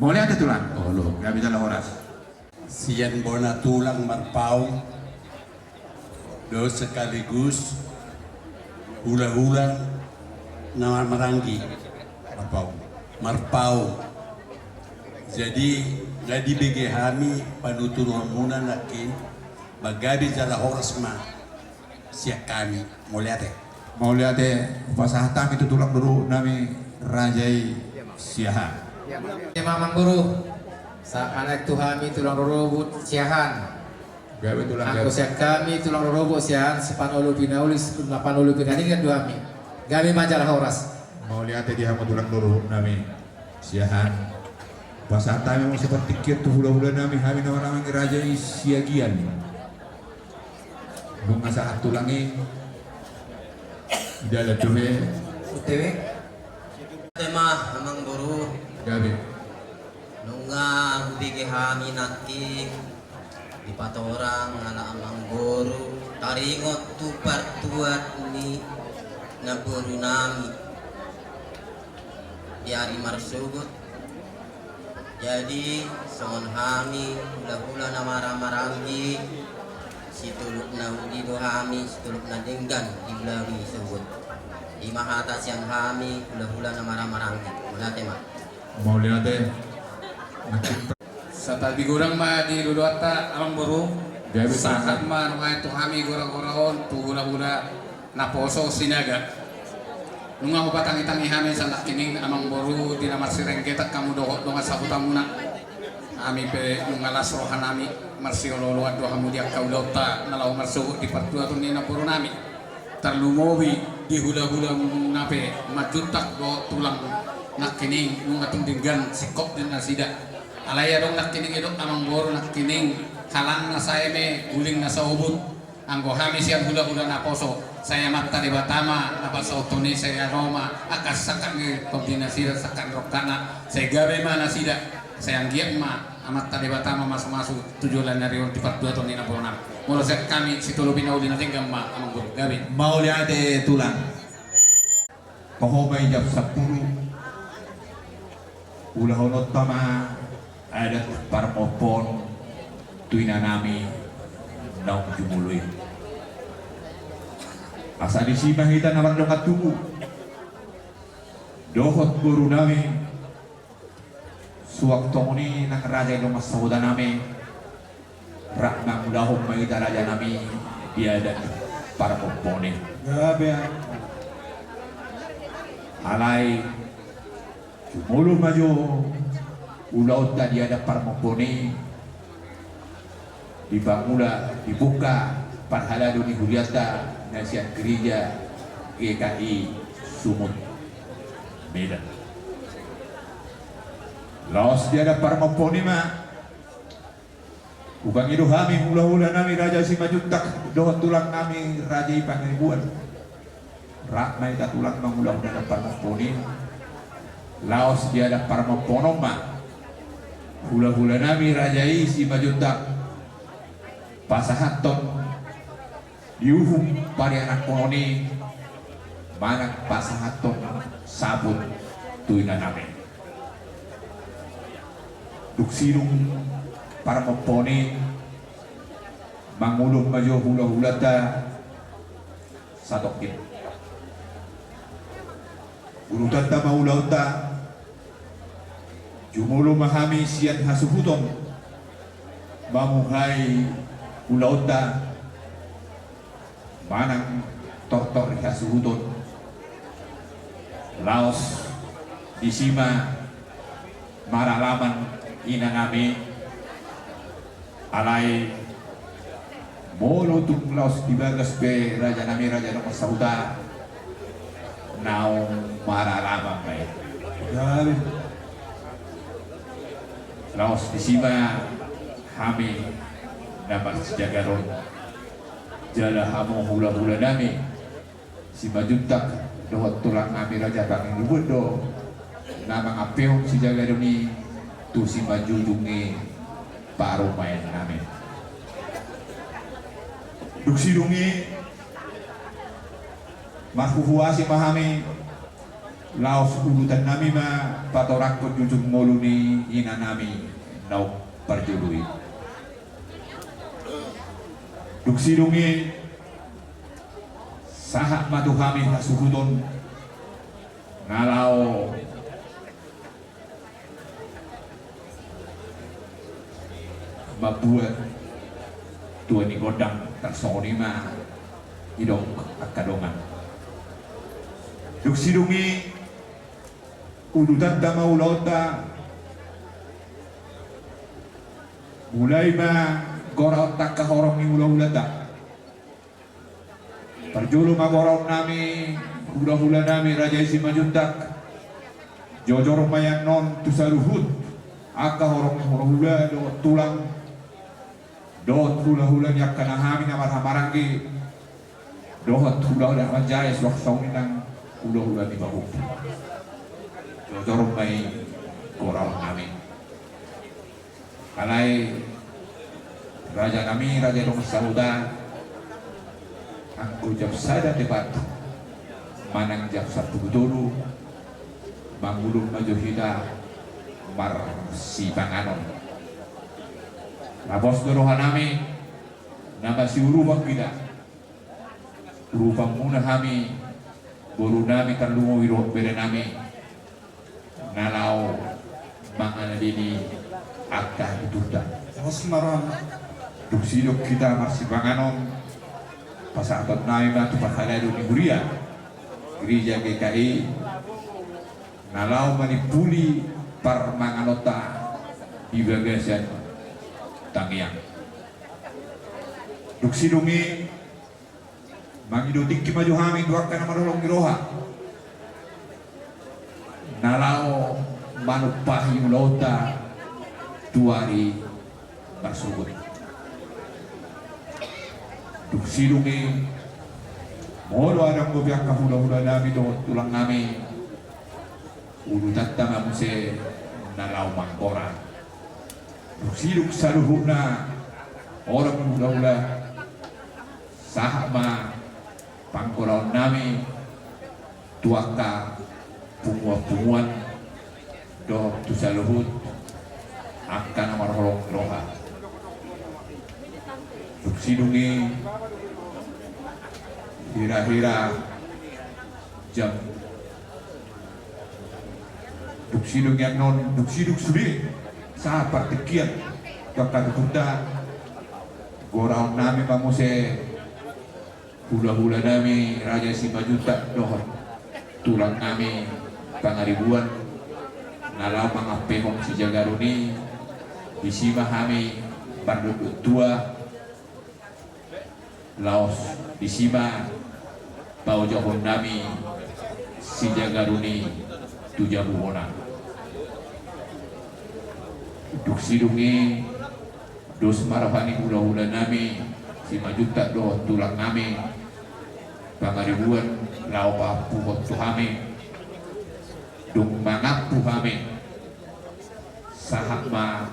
Mauliate tulang. Olo, gabe jala horas. Sian bona tulang Marpaung do sekaligus hulahula na marhahamaranggi Marpaung. Marpaung. Jadi na dibege hami panuturhonmuna nangkin, gabe jala horas ma sian hami. Mauliate. Mauliate, hupasahat hami tu tulang rorobot nami raja i Siahaan. Ima amang boru, sahat ma nangkin tu hami tulang rorobot Siahaan. Gabe tulang. Anggo sian hami tulang rorobot Siahaan, sipanolopi na uli, sipanolopi na denggan do hami. Gabe ma jala horas. Mauliate di hamu tulang rorobot nami Siahaan. Hupasahat hami ma sipartingkian tu hulahula nami, hami na marhahamaranggi raja i Siagian. Nunga sahat tulang i. Ida la tu be. Ute be. Ate ma amang boru. Gabe. Nunga hubege hami nangkin dipatorang ala amang boru taringot tu partuat ni namboru nami di ari marsogot. Jadi songon hami hulahula na marhahamaranggi, sitolop na uli do hami, sitolop na denggan di ulaon i sogot. Ima hata sian hami hulahula na marhahamaranggi. Mauliate ma. Mauliate. Santabi godang ma di loloanta amang boru. Sahat ma nuaeng tu hami gora-gora on tu hulahula naposo Sinaga. Nunga hupatangi-tangi hami sian nangkining amang boru di na marsirenggetan hamu dohot dongan sahutamuna. Hami pe nunga las rohanami, marsiolo-oloan do hamu di angka ulaonta na laho marsogot di partuaton ni namboru nami. Tarlumobi di hulahulamuna pe manjuntak dohot tulang nangkining nunga tung denggan singkop di nasida. Alai adong nangkining didok amang boru nangkining, halangna saeme, gulingna saobut. Anggo hami sian hulahula naposo, sai Amanta Debata ma na pasahathon i, sai ro ma angka sangkap ni tondi nasida, sangkap ni rongkapna, sai gabe ma nasida, sai anggiat ma Amanta Debata mamasu-masu tu joloan ni ari on di partuaton ni namboru nami. Molo sian hami sitolopi na uli na denggan ma amang boru, gabe. Mauliate tulang. Toho ma i jam sampulu. Ulahononta ma adat parmompoon tu inanami naung jumolo i. Asa disi ma hita na mardongan tubu dohot borunami. Suang tongon i nang raja i dongan sahutanami, rap mangulahon ma hita rajanami di adat parmompoon i. Gabe. Alai jumolo ma jo ulaonta di adat parmompoon i. Dipangula, dibuka parhalado ni hulianta na sian gereja G K I Sumut, Medan. Laos di adat parmompoon i ma hupangido hami hulahulanami Raja Simanjuntak dohot tulangnami Raja i Pangaribuan. Rap ma hita tulang mangulahon adat parmompoon i. Laos di adat parmompoon on ma hulahulanami Raja i Simanjuntak pasahathon di uhum parianakhonon i manang pasahathon saput tu inanami. Dung sidung Parmomponi, mangulon ma jo hulahulanta satongkin. Urutanta ma ulaonta, jumolo ma hami sian hasuhuton, mamuhai ulaonta, manang tortor ni hasuhuton. Laos disi ma maralaman inanami, alai molo tung laos di bagas pe rajanami, raja dongan sahuta, naung maralaman ma i. Laos disi ma hami na marsijagaron. Jala hamu hulahulanami, Simanjuntak dohot tulangnami Raja Pangaribuan do na mangampehon sijagaron i tu Simanjujung i parumaennami. Dung sidung i marhuhuasi ma hami, laos ulutannami ma patorangkon jujur ngolu ni inanami naung parjolo i. Dung sidung i sahat ma tu hami hasuhuton na laho mambuat tua ni gondang, tarsongon i ma didok angka dongan. Dung sidung i ulutanta ma ulaonta, mulai ma goraonta angka horong ni hulahulanta. Parjolo ma goraonnami, hulahulanami Raja i Simanjuntak. Jojor ma i annon tu saluhut angka horong ni hulahula dohot tulang, dohot hulahula ni angka na hami na marhahamaranggi, dohot hulahula na manjae suang songon i nang hulahula ni pahompu. Jojor ma i goraonnami. Alai rajanami, raja dongan sahuta, anggo jam sada tepat manang jam sampulu tolu, mangulon ma jo hita marsipanganon. Na pos do rohanami, na masiurupan hita. Urupanmuna hami, borunami, tarlumobi dohot berenami, na laho mangaladini angka hatuturta. Pos ma roham. Dung sidung hita marsipanganon, pasahatonnami ma tu parhalado ni huria, Gereja G K I, na laho manimpuli parmanganonta di bagasan tangiang. Dung sidung i mangido tingki ma jo hami tu angka na marholong ni roha, na laho manumpahi ulaonta tu ari marsogot. Dung sidung i, molo adong dope angka hulahulanami dohot tulangnami, ulutanta ma muse na laho manggora. Dung sidung saluhutna horong ni hulahula, sahat ma panggoraonnami tu angka punguanpunguan dohot tu saluhut angka na marholong ni roha. Dung sidung i, hirahira jam, dung sidung i annon, dung sidung sude sahat partingkian tu angka hatuturta, goraonnami ma muse hulahulanami Raja Simanjuntak dohot tulangnami Pangaribuan, na laho mangampehon sijagaron i. Disi ma hami mardongan tua, laos disi ma paojahonnami sijagaron i tu jabu bona. Dung sidung i, dos ma roha ni hulahulanami Simanjuntak dohot tulangnami Pangaribuan laho paampuhon tu hami. Dung mangampu hami, sahat ma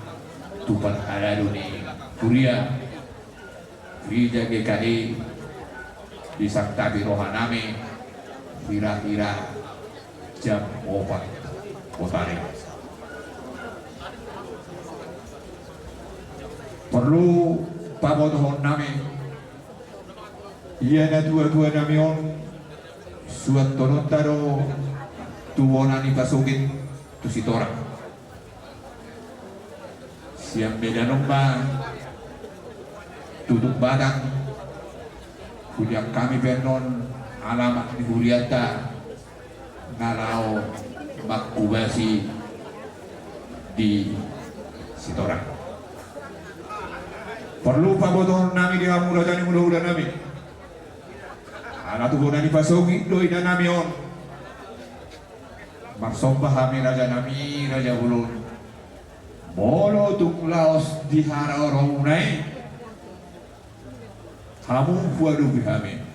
tu parhalado ni huria Gereja G K I, disantabi rohanami hirahira jam opat botari. Porlu pabotohon nami, ia na tua-tua nami on suantononta do tu bona ni pasogit tu Sitorang. Sian Medan on ma tutup batang, huliang hami pe annon alamat ni hulianta na laho mangkubasi di Sitorang. Porlu pabotohon nami di hamu raja ni hulahula nami, ala tu bona ni pasogit do ina nami on. Marsomba hami raja nami, raja bolon, molo tung laos di haroromuna i hamu huadopi hami,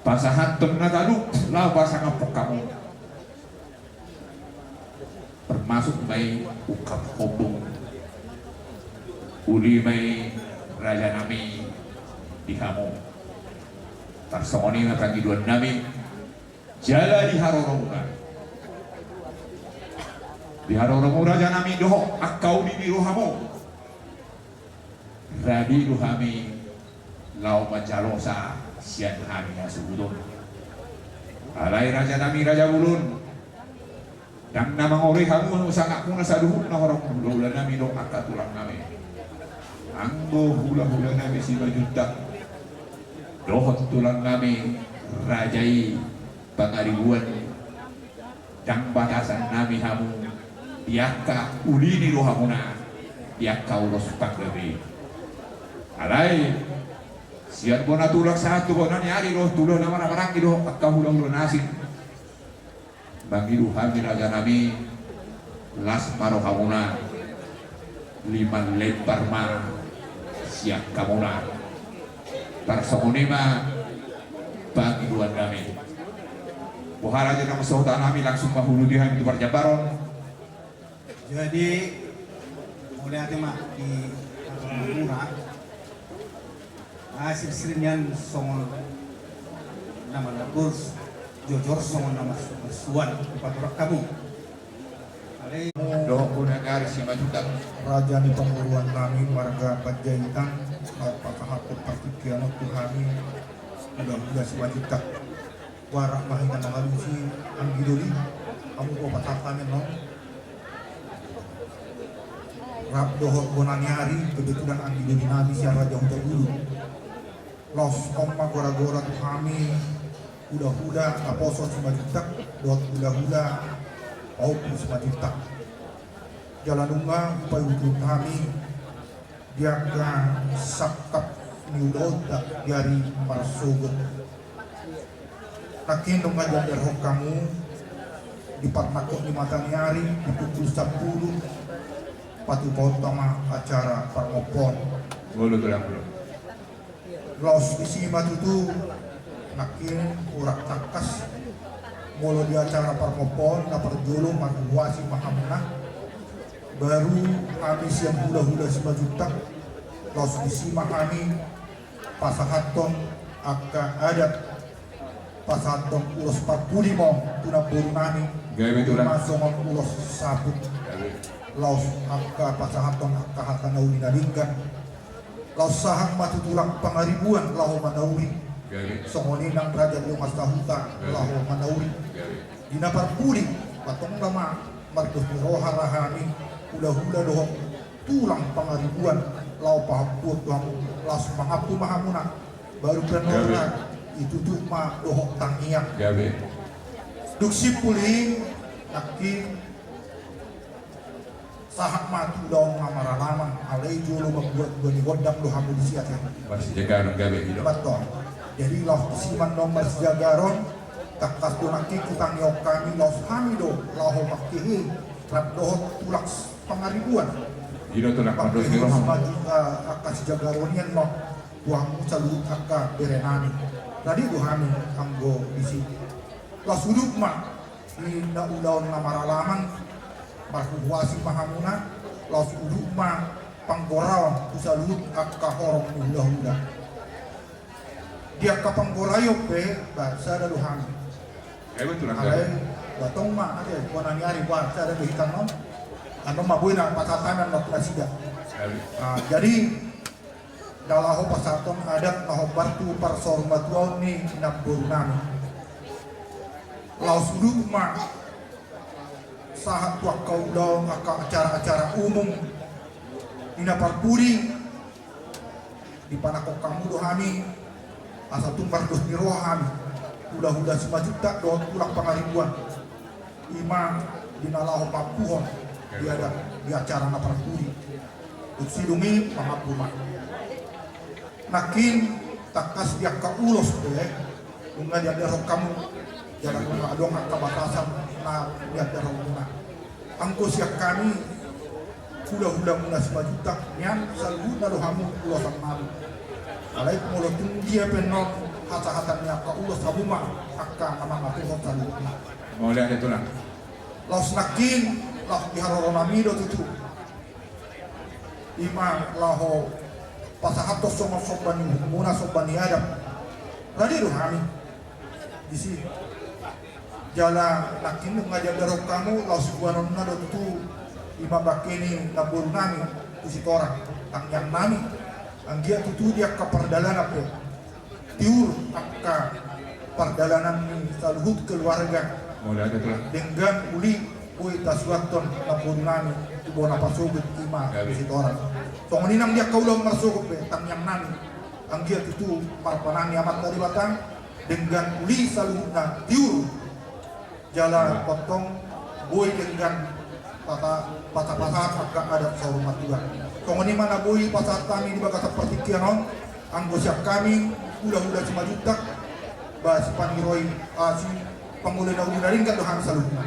pasahathon na talup laho pasangaphon hamu. Termasuk ma i ungkap hombung, uli ma i raja nami di hamu. Tarsongon i ma pangidoan nami jala di haroromuna. Di haroromu raja nami dohot angka uli ni rohamu, rade do hami laho manjalosa sian hami hasuhuton. Alai raja nami, raja bolon, ndang na mangorei hamu sangapmuna saluhutna horong hulahula nami dohot angka tulang nami. Anggo hulahula nami Simanjuntak dohot tulang nami raja i Pangaribuan, ndang batasan nami hamu di angka uli ni rohamuna, di angka ulos panggabean. Alai sian bona tulang sahat tu bona ni ari dohot tu ulaon na marhahamaranggi dohot angka hulahula na asing, mangido hami raja nami, las ma rohamuna, lima lembar ma sian hamuna. Tarsongon i ma pangidoan nami. Boha raja na manghatai nami, langsung ma huuduti hami tu parjambaron. Jadi, mauliate ma di hamuna. Ah, sirsir nian songon na mandapur, jojor songon na mas-, marsuan, paturang hamu. Alai dohot bona ni ari Simanjuntak, raja ni pamoruon nami marga Panjaitan, laho pasahathon partingkian on tu hami hulahula Simanjuntak. Barak ma hita mangalusi anggi doli, hamu do pasahat hami annon. Rap dohot bona ni ari, kebetulan anggi doli nami sian Raja Hutabulu. Laos on ma gora-gora tu hami hulahula naposo Simanjuntak dohot hulahula pahompu Simanjuntak. Jala nunga hupaihut-ihut hami di angka sangkap ni ulaonta di ari marsogot. Nangkin nunga diandarhon hamu di parnangkok ni mata ni ari di pukul sampulu, patupaonta ma acara parmompoon. Molo tulang, molo. Laos disi ma tutu nangkin hurang tangkas, molo di acara parmompoon na parjolo marhuhuasi ma hamuna. Baru hami sian hulahula Simanjuntak, laos disi ma hami pasahathon angka adat, pasahathon ulos parpudi ma tu namboru nami. Gabe tulang. Ima songon ulos saput. Gabe. Laos angka pasahathon angka hata na uli na denggan. Laos sahat ma tu tulang Pangaribuan laho manauri. Gabe. Songon i nang raja ni dongan sahuta. Gabe. Laho manauri. Gabe. Di na parpudi, patongga ma mardos ni roha ra hami hulahula dohot tulang Pangaribuan laho pahompuon tu hamu, laos mangampu ma hamuna. Baru pe annon. Gabe. Itutup ma dohot tangiang. Gabe. Dung simpul i nangkin sahat ma tu ulaon na maralaman, alai jolo mambuat dua ni gondang do hamu disi ate. Marsijagaron gabe i do. Betul. Jadi laos disi ma annon marsijagaron, tangkas do nangkin hutangihon hami, laos hami do laho mangkehe rap dohot tulang Pangaribuan. I do tulang. Mangkehe Simanjuntak, eh, angka sijagaron i annon tu hamu saluhut angka bere nami. Rade do hami anggo disi. Laos udut ma di na ulaon na maralaman, marhuhuasi ma hamuna, laos udut ma panggoraon tu saluhut angka horong ni hulahula. Di angka panggoraion pe, ba, sada do hami. Gabe tulang. Alai, ba, tong ma, ate, bona ni ari, ba, sada do hita annon. Annon ma boi na pasahat hami annon tu nasida. Ah, jadi, na laho pasahathon adat na hombar tu parsaurmatuaon ni namboru nami. Laos dulu ma sahat tu angka ulaon, angka acara-acara umum di na parpudi, dipanangkok hamu do hami, asa tumbar dos ni roha hami, hulahula Simanjuntak dohot tulang Pangaribuan. I ma di na laho pampuhon di adat di acara na parpudi. Dung sidung i mangampu ma. Nangkin tangkas di angka ulos pe, nunga diandarhon hamu, jala nunga adong angka batasan na diandarhon muna. Anggo sian hami, hulahula muna Simanjuntak, nian saluhutna do hamu ulosan nami. Alai molo tung dia pe annon hasahatan ni angka ulos, hamu ma angka na mangaturhon saluhutna. Mauliate tulang. Laos nangkin, laos di haroro nami do tutu. I ma laho pasahathon songon somba ni uhum muna, somba ni adat. Rade do hami disi. Jala nangkin nunga diandarhon hamu, laos boanonna do tutu, i ma bangke ni namboru nami tu Sitorang, tangiang nami, anggiat tutu di angka pardalanan pe tiur angka pardalanan ni saluhut keluarga. Mauliate tulang. Denggan uli boi tasuanhon namboru nami tu bona pasogot, i ma tu Sitorang. Songon i nang di angka ulaon marsogot pe, tangiang nami, anggiat tutu marpanangi Amanta Debata, denggan uli saluhutna tiur. Jala tongtong boi denggan pata-, pata-, pasahat angka adat saur matua. Songon i ma na boi pasahat hami di bagasan partingkian on, anggo sian hami, hulahula Simanjuntak, ba sipaniroi, ah, sipangoloi na uli na denggan do hami saluhutna.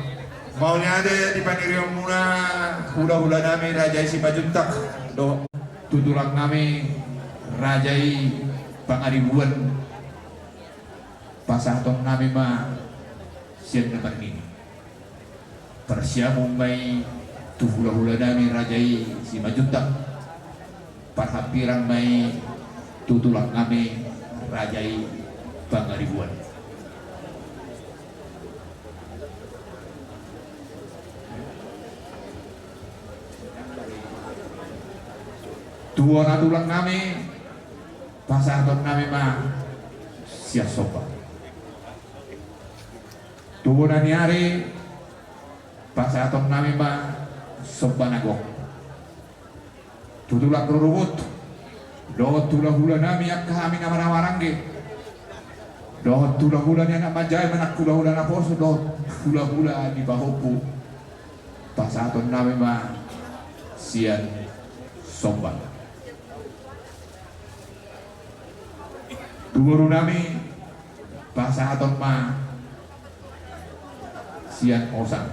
Mauliate di panirion muna, hulahula nami raja i Simanjuntak, dohot tu tulang nami raja i Pangaribuan. Pasahaton nami ma sian na marnini. Parsiamon ma i tu hulahula nami raja i Simanjuntak. Parhambirang ma i tu tulang nami raja i Pangaribuan. Tu bona tulang nami, pasahaton nami ma sian somba. Tu bona ni ari, pasahaton nami ma somba na gok. Tu tulang rorobot, dohot hulahula nami angka hami na marhahamaranggi, dohot hulahula ni anak manjae manang hulahula naposo, dohot hulahula ni pahompu, pasahaton nami ma sian somba. Tu boru nami, pasahaton ma sian osang.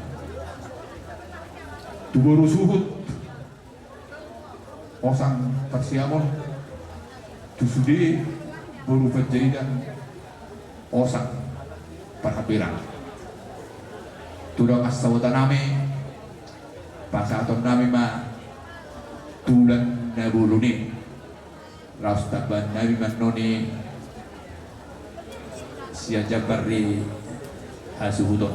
Tu boru suhut, osang parsiamon. Tu sude boru Panjaitan, osang parhambirang. Tu dongan sahuta nami, pasahaton nami ma tulan na bolon i. Laos tambaan nami ma annon i sian jambar ni hasuhuton.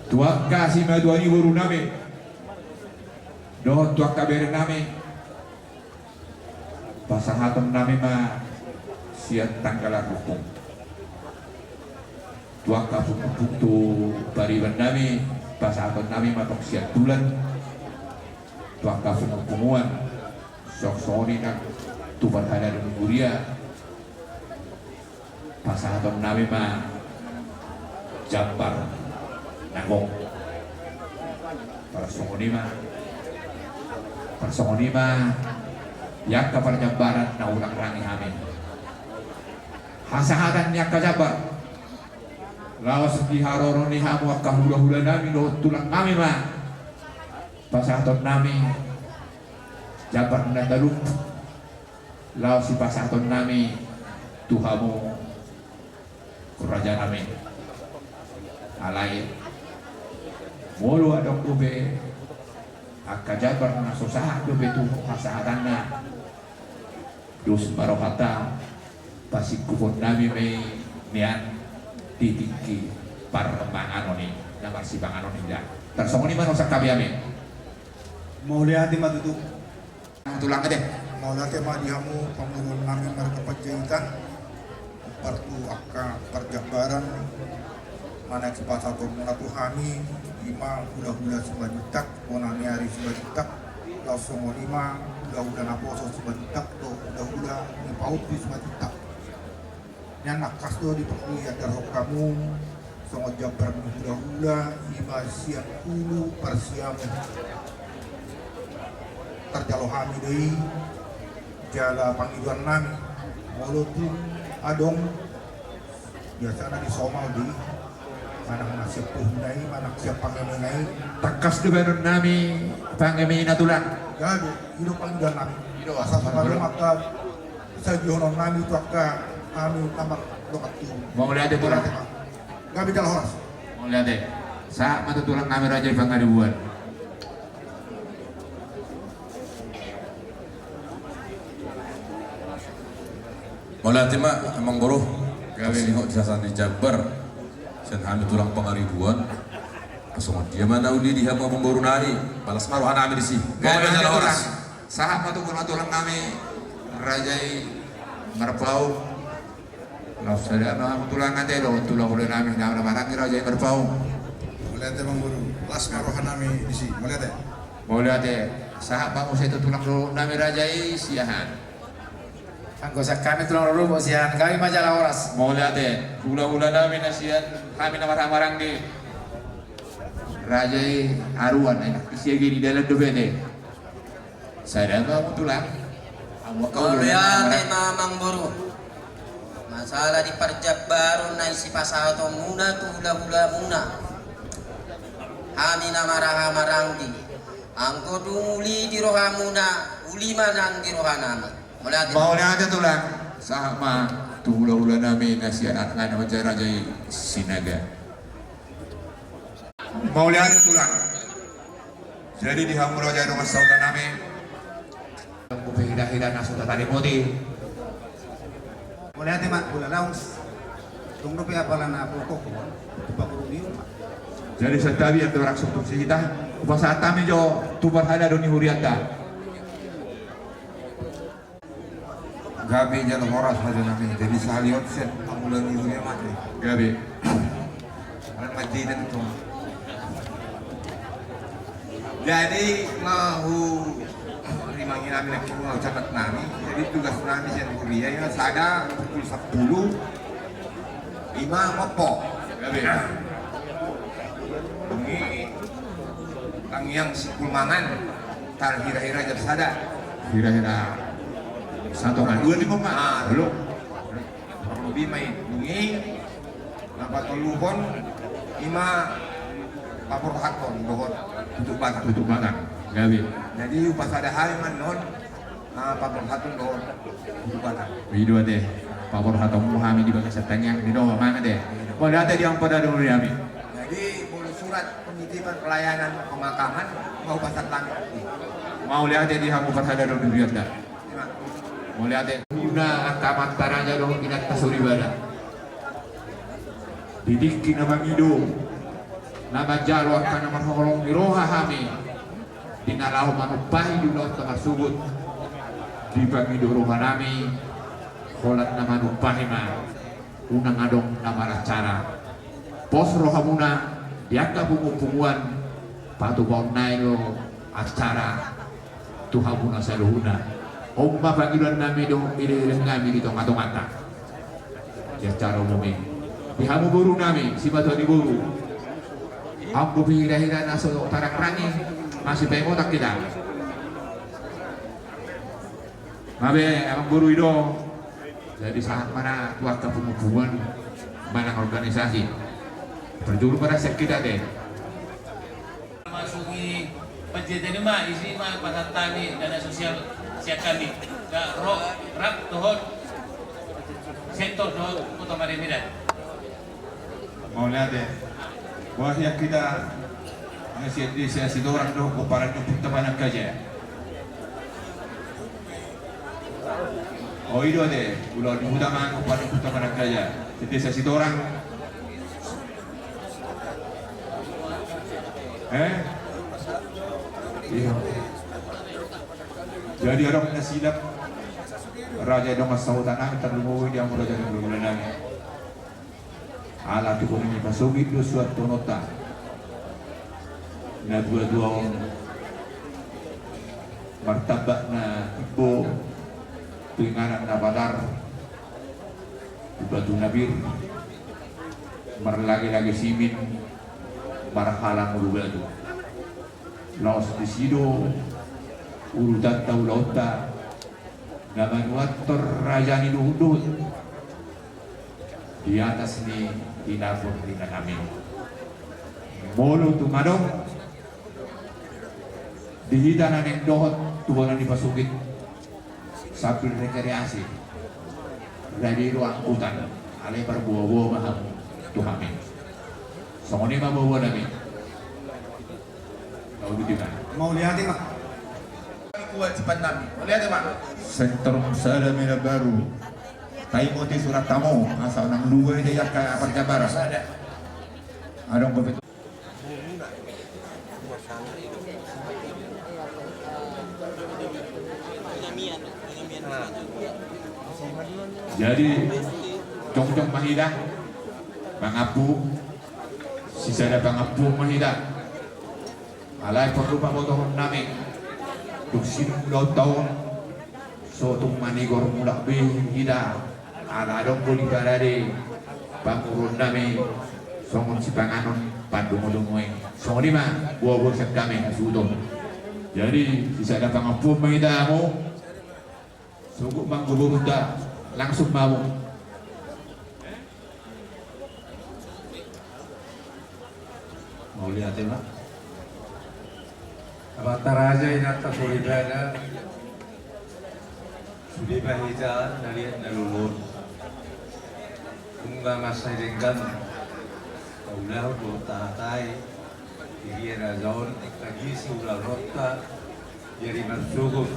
Tu angka simatuan ni boru nami dohot tu angka bere nami, pasahaton nami ma sian tanggalan rumpung. Tu angka pungupungu tu pariban nami, pasahaton nami ma tong sian tulan. Tu angka pungupunguan, songon i nang tu parhalado ni huria, pasahaton nami ma jambar na gok. Parsongon i ma, parsongon i ma di angka parjambaran na hurangi hami. Hasahatan ni angka jambar, laos di haroro ni hamu angka hulahula nami dohot tulang nami ma pasahaton nami jambar na talup, laos sipasahaton nami tu hamu raja nami. Alai molo adong dope angka jambar na so sahat dope tu hasahatanna, dos ma rohanta, pasingkupon nami ma i nian di tingki parmanganon i, na marsipanganon i da. Tarsongon i ma na husangkapi hami. Mauliate ma tutu. Tulang ate. Mauliate ma di hamu pamoruon nami marga Panjaitan. Partu angka parjambaran manaek sipasahaton muna tu hami, ima hulahula Simanjuntak, bona ni ari Simanjuntak, laos songon i ma hulahula naposo Simanjuntak dohot hulahula ni paompu Simanjuntak. Nian tangkas do diparlihatahon hamu songon jambar ni hulahula, ima sian ulu parsiamun tarjalo hami do i. Jala pangidoan nami, molo tung adong biasana disomal do i, manang na sian puhuna i, manang sian pangemena i. Tangkas do baenon nami pangemena tulang. Gabe, i do pangidoan nami. I do. Asa songon i ma angka sajuhonon nami tu angka hami na mardongan tubu. Mauliate tulang. Mauliate ma. Gabe jala horas. Mauliate. Sahat ma tu tulang nami Raja i Pangaribuan. Mauliate ma amangboru. Gabe. Singot di sasaran ni jambar sian hami tulang Pangaribuan. Songon dia ma na uli di hamu amangboru nami, las ma roha nami disi. Gabe jala horas. Sahat ma tu tulang nami Raja i Marpaung. Laos sada ma hamu tulang ate dohot hulahula nami na marhahamaranggi Raja i Marpaung. Mauliate amangboru, las ma roha nami disi. Mauliate. Mauliate. Sahat ma muse tu tulang nami Raja i Siahaan. Anggo sian hami tulang rorobot Siahaan, gabe ma jala horas. Mauliate. Hulahula nami na sian hami na marhahamaranggi Raja i Aruan, eh, Siahaan i dalan dope ate. Sada ma hamu tulang. Mauliate ma amangboru. Masalah di parjambaron na sipasahaton muna tu hulahula muna, hami na marhahamaranggi. Anggo dung uli di roha muna, uli ma nang di roha nami. Mauliate. Mauliate tulang. Sahat ma tu hulahula nami na sian anak na manjadi Raja i Sinaga. Mauliate tulang. Jadi di hamu raja i dongan sahuta nami. Dung dope hira-hira na so tatarima i. Mauliate ma, hulahula. Dung dope apala na pokok. Jadi santabi yang dorang sumpung si hita. Hupasahat hami jo tu parhalado ni hurianta. Gabe jala horas raja nami. Jadi sahali on sian pangula ni huria ma ate. Gabe. Anak Panjaitan tu. Jadi ma hurimangi nami nangkin ma hucatat nami. Jadi tugas nami sian huria ima sada pukul sampulu. Ima mompo. Gabe. Dung i tangiang simpul mangan. Tar hira-hira jam sada. Hira-hira satonga dua ni ma. Ah, dulu. Kurang lebih ma i. Dung i na patoluhon ima paborhathon dohot tutup batang. Tutup batang. Gabe. Jadi hupasada hami ma annon. Ah, paborhathon dohot tutup batang. I do ate, paborhathon muna hami di bagasan tangiang ni dongan ate. Mauliate di hamu parhalado ni hami. Jadi molo surat penitipan pelayanan pemakaman ma hupasahat hami. Mauliate di hamu parhalado ni hurianta. Ima. Mauliate. Muna angka amanta raja dohot inanta soripada. Di tingki na mangido, na manjalo angka na marholong ni roha hami. Di na laho manumpahi di ulaonta marsogot, dipangido roha nami, holan na manumpahi ma, unang adong na maracara. Pos rohamuna di angka pungupunguan, patupaon nai do acara tu hamuna saluhutna. On ma pangidoan nami dohot elekelek nami di tongatonganta. Di acara umum i. Di hamu boru nami, simatua ni boru. Anggo pe hira-hira na so tarangrang i, masih pe motak hita. Gabe, amangboru i do. Jadi sahat ma na tu angka pungupunguan manang organisasi. Parjolo ma sian hita ate. Masuk i Panjaitan i ma, isi ma pasahat hami dana sosial sian hami. Ga ro rap dohot sektor dohot Kota Madya Medan. Mauliate. Boha sian hita na sian desa Sitorang dohot pomparan ni Ompunta Panangkaja. O i do ate, ulaon ni huta ma pomparan ni Ompunta Panangkaja. Sian desa Sitorang. Eh? Iya. Jadi adong na silap, raja dongan sahuta nami, tarlumobi di hamu raja ni hulahula nami. Ala tu bona ni pasogit do suanhononta na dua-dua on, martamba na timbo tu inganan na patar, tu batu na pir, marlage-lage simin, marhalang ulu batu. Laos disi do urutanta ulaonta na manuathon raja ni duhut-duhut di atas ni hinapon ni inanami. Molo tung adong di hita na naeng dohot tu bona ni pasogit, sambil rekreasi, rade do angkutan, alai parboa-boa ma hamu tu hami. Songon i ma boa-boa nami. Mauliate ma. Mauliate ma. Kewajiban nami. Mauliate ma. Sektor sada Medan Baru. Taimo tu surat tamu, asa unang dua i di angka parjabaran. Sada. Adong. Jadi jongjong ma hita mangampu, sisada pangampu ma hita. Alai porlu pabotohon nami, dung sidung ulaonta on, so tung manigor mulak be hita, ala adong do diparade pamoruon nami songon sipanganon pandomu-domu i. Songon i ma boa-boa sian hami hasuhuton. Jadi sisada pangampuon ma hita hamu. Sogot ma anggo borunta, langsung ma hamu. Mauliate ma. Amanta raja, inanta soripada, sude ma hita na liat na lolo on. Nunga mansai denggan taulahon dohot tahatai di raja on, tangihon ulaonta, jadi marsogot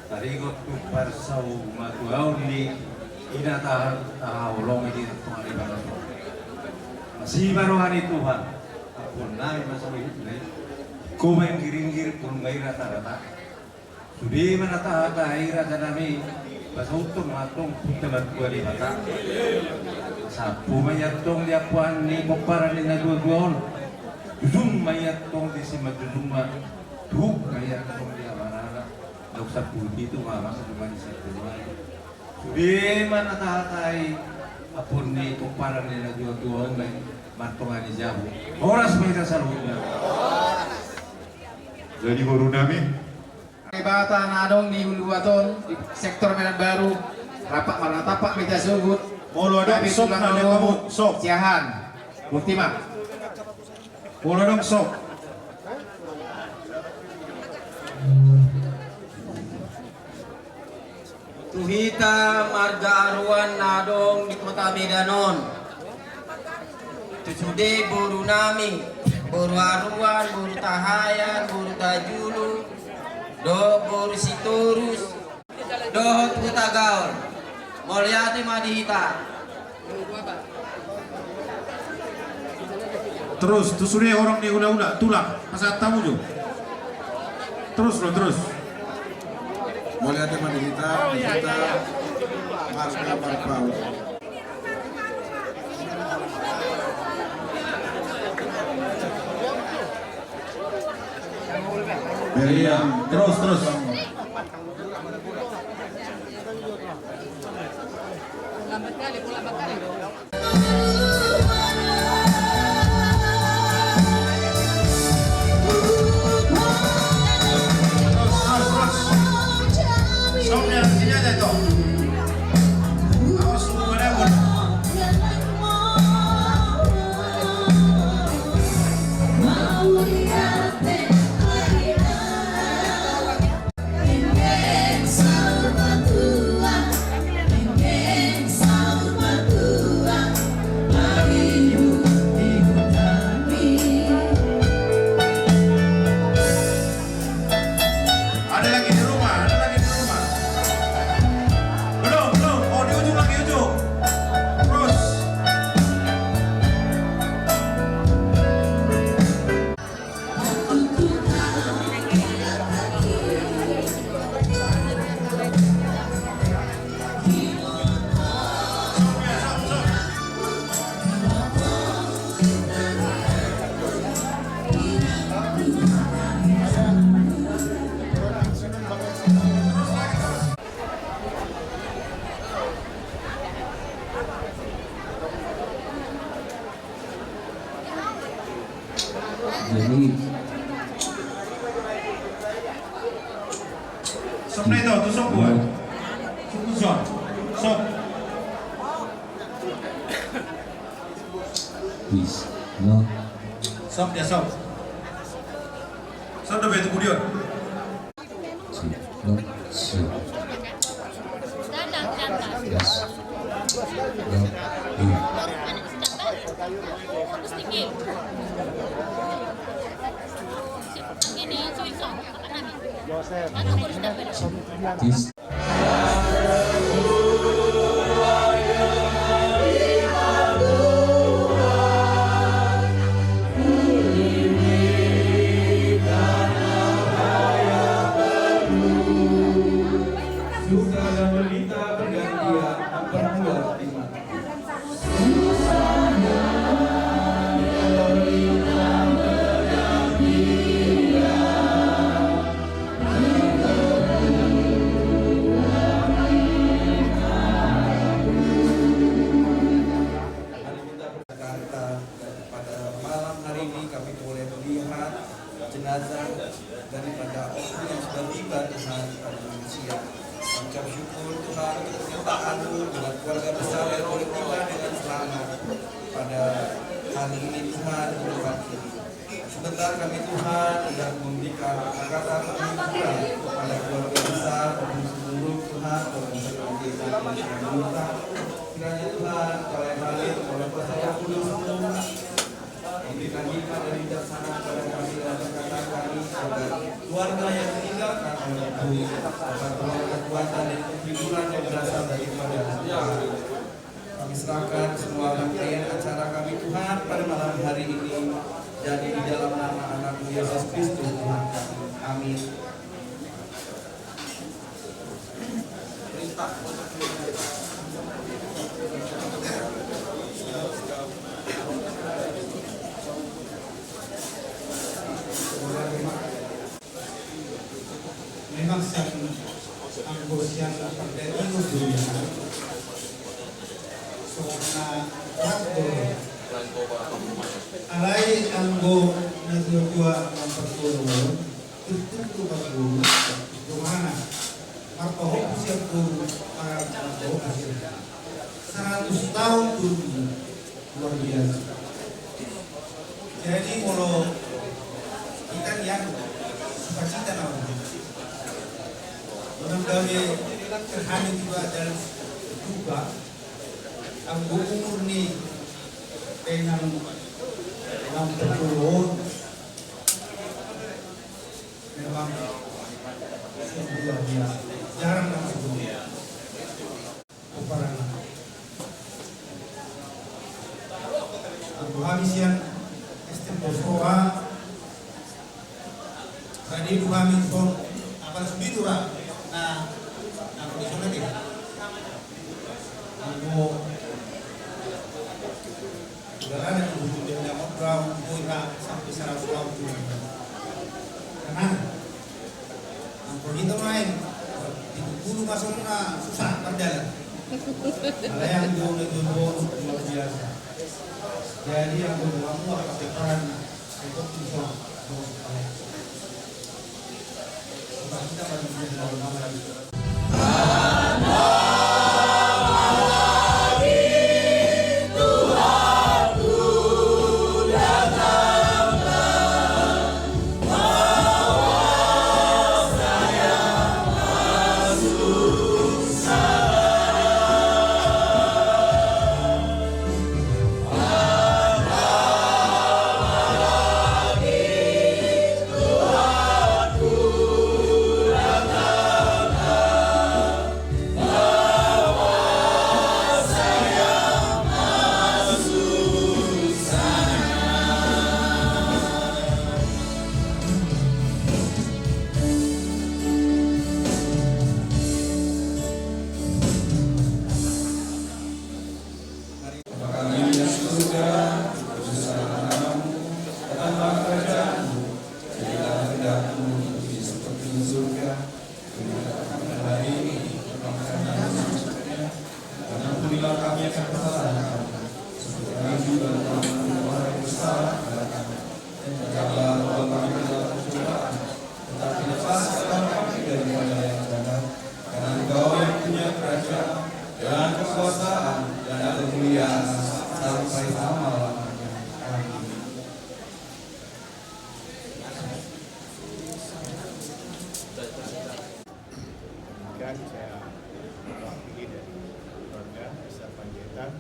taringot tu parsaurmatuaon ni ina tahaholongi di tonga ni bagasan on. Asi ma roha ni Tuhan, ampuon nami ma saluhutna i. Ho ma inggiringgir, pulung ma i ratarata. Sude ma na tahatai raja nami, pasauthon ma antong Ompunta Martua Debata. Sampu ma i antong di ampuan ni pomparan ni na dua-dua on. Jujung ma i antong di simanjujung ma. Tuhuk ma i antong di amanana. Dok sampulu pitu ma amang, jumadi sampulu ma. Sude ma na tahatai ampuon ni pomparan ni na dua-dua on, baen martonga ni jabu. Horas ma hita saluhutna. Jadi boru nami. Debata na adong di uluaton, di sektor Medan Baru, rap marnatampak ma hita sogot. Molo adong, sok ma, tulang na denggan, sok. Siahaan. Bukti ma. Molo adong, sok. Tu hita marga Aruan na adong di kota Medan on. Tu sude boru nami, boru Aruan, boru Tahayan, boru Tajulu, dohot boru Sitorus, dohot Hutagaol. Mauliate ma di hita. Terus, tu sude horong ni hulahula, tulang, pasahat hamu jo. Terus, lo, terus. Mauliate ma di hita, di hita, marga Marpaung. Iya, terus, terus. Jadi, sop na ito, tu sop buat. Sop, sop. Sop. Wis, no. Sop ya, sop. Sop do be tu budion. Suka dan derita bergantian memperkuat iman. Jakarta, dan pada malam hari ini kami boleh melihat jenazah daripada oknum yang sudah tiba, Tuhan, pada manusia. Kami ucap syukur, Tuhan, untuk penyertaan-Mu dengan keluarga besar yang boleh tiba dengan selamat pada hari ini, Tuhan, di tempat ini. Sebentar kami, Tuhan, hendak memberikan kata-kata penghiburan kepada keluarga besar Ompu Situmorang, Tuhan, dalam satu agenda yang mulia. Kiranya, Tuhan, oleh Khalil, oleh kuasa Roh Kudus-Mu, memberikan hikmat dan bijaksana kepada kami dalam perkataan kami, agar keluarga yang ditinggalkan oleh Ompu dapat beroleh kekuatan dan penghiburan yang berasal daripada Tuhan. Kami serahkan semua rangkaian acara kami, Tuhan, pada malam hari ini. Jadi, di dalam nama Anak-Mu, Yesus Kristus, Tuhan kami. Amin. Memang sian anggo sian pardalanan do i. Songon na rap do. Alai anggo natuatua mamparguru, tertentu parguru, jomana marpahompu sian guru, marpahompu sian guru. Seratus tahun guru. Luar biasa. Jadi, molo hita nian sukacita nama. Menang gabe terhadap juga dan juga anggo umur ni penang enam puluh, memang luar biasa. Jarang nama sebelumnya. Pomparan. Anggo hami sian S T M Bosroha, tadi do hami son, apala sude do ra, na, na, di son ate. Anggo Udah ada di ujung dia, dia mau berang, mau ira sampai seratus tahun tu. Karena angkor itu main di bulu masuk na susah berjalan. Ada yang dua, dua, dua, luar biasa. Jadi yang kedua, aku pakai peran, itu bisa. Bapa kami di surga, dikuduskanlah namamu, datanglah kerajaanmu, jadilah kehendakmu di bumi seperti di surga. Berikanlah kami hari ini makan kami secukupnya, dan ampunilah kami akan kesalahan kami, seperti kami juga telah mengampuni orang yang bersalah kepada kami. Dan janganlah Kekuasaan dan kemuliaan sampai selama-lamanya. Amin. Demikian saya mewakili dari keluarga besar Panjaitan.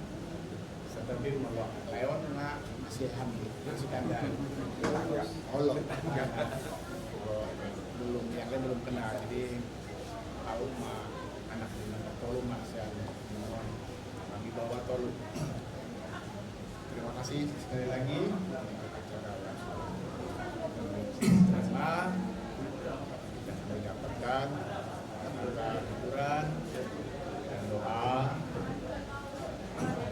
Setelah mewakili lewat na masih hamil, masih kandang. Allah. Belum, yang lain belum kenal. Jadi, tahu ma anak di nomor tolu, ma saya mohon kami bawa tolu. Terima kasih sekali lagi. Karena kita sudah dapatkan, kita hiburan dan doa.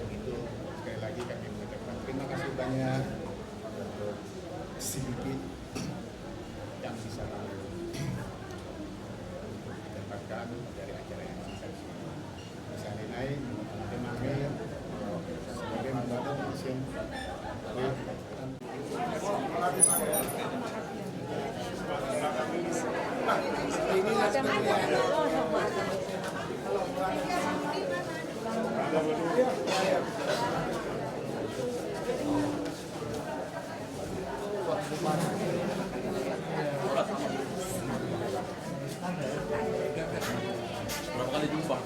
Begitu, sekali lagi kami mengucapkan terima kasih banyak untuk sedikit yang bisa kami dapatkan dari acara yang singkat ini. Misalnya naik, nanti mami, sebagai membantu mesin. Berapa kali jumpa?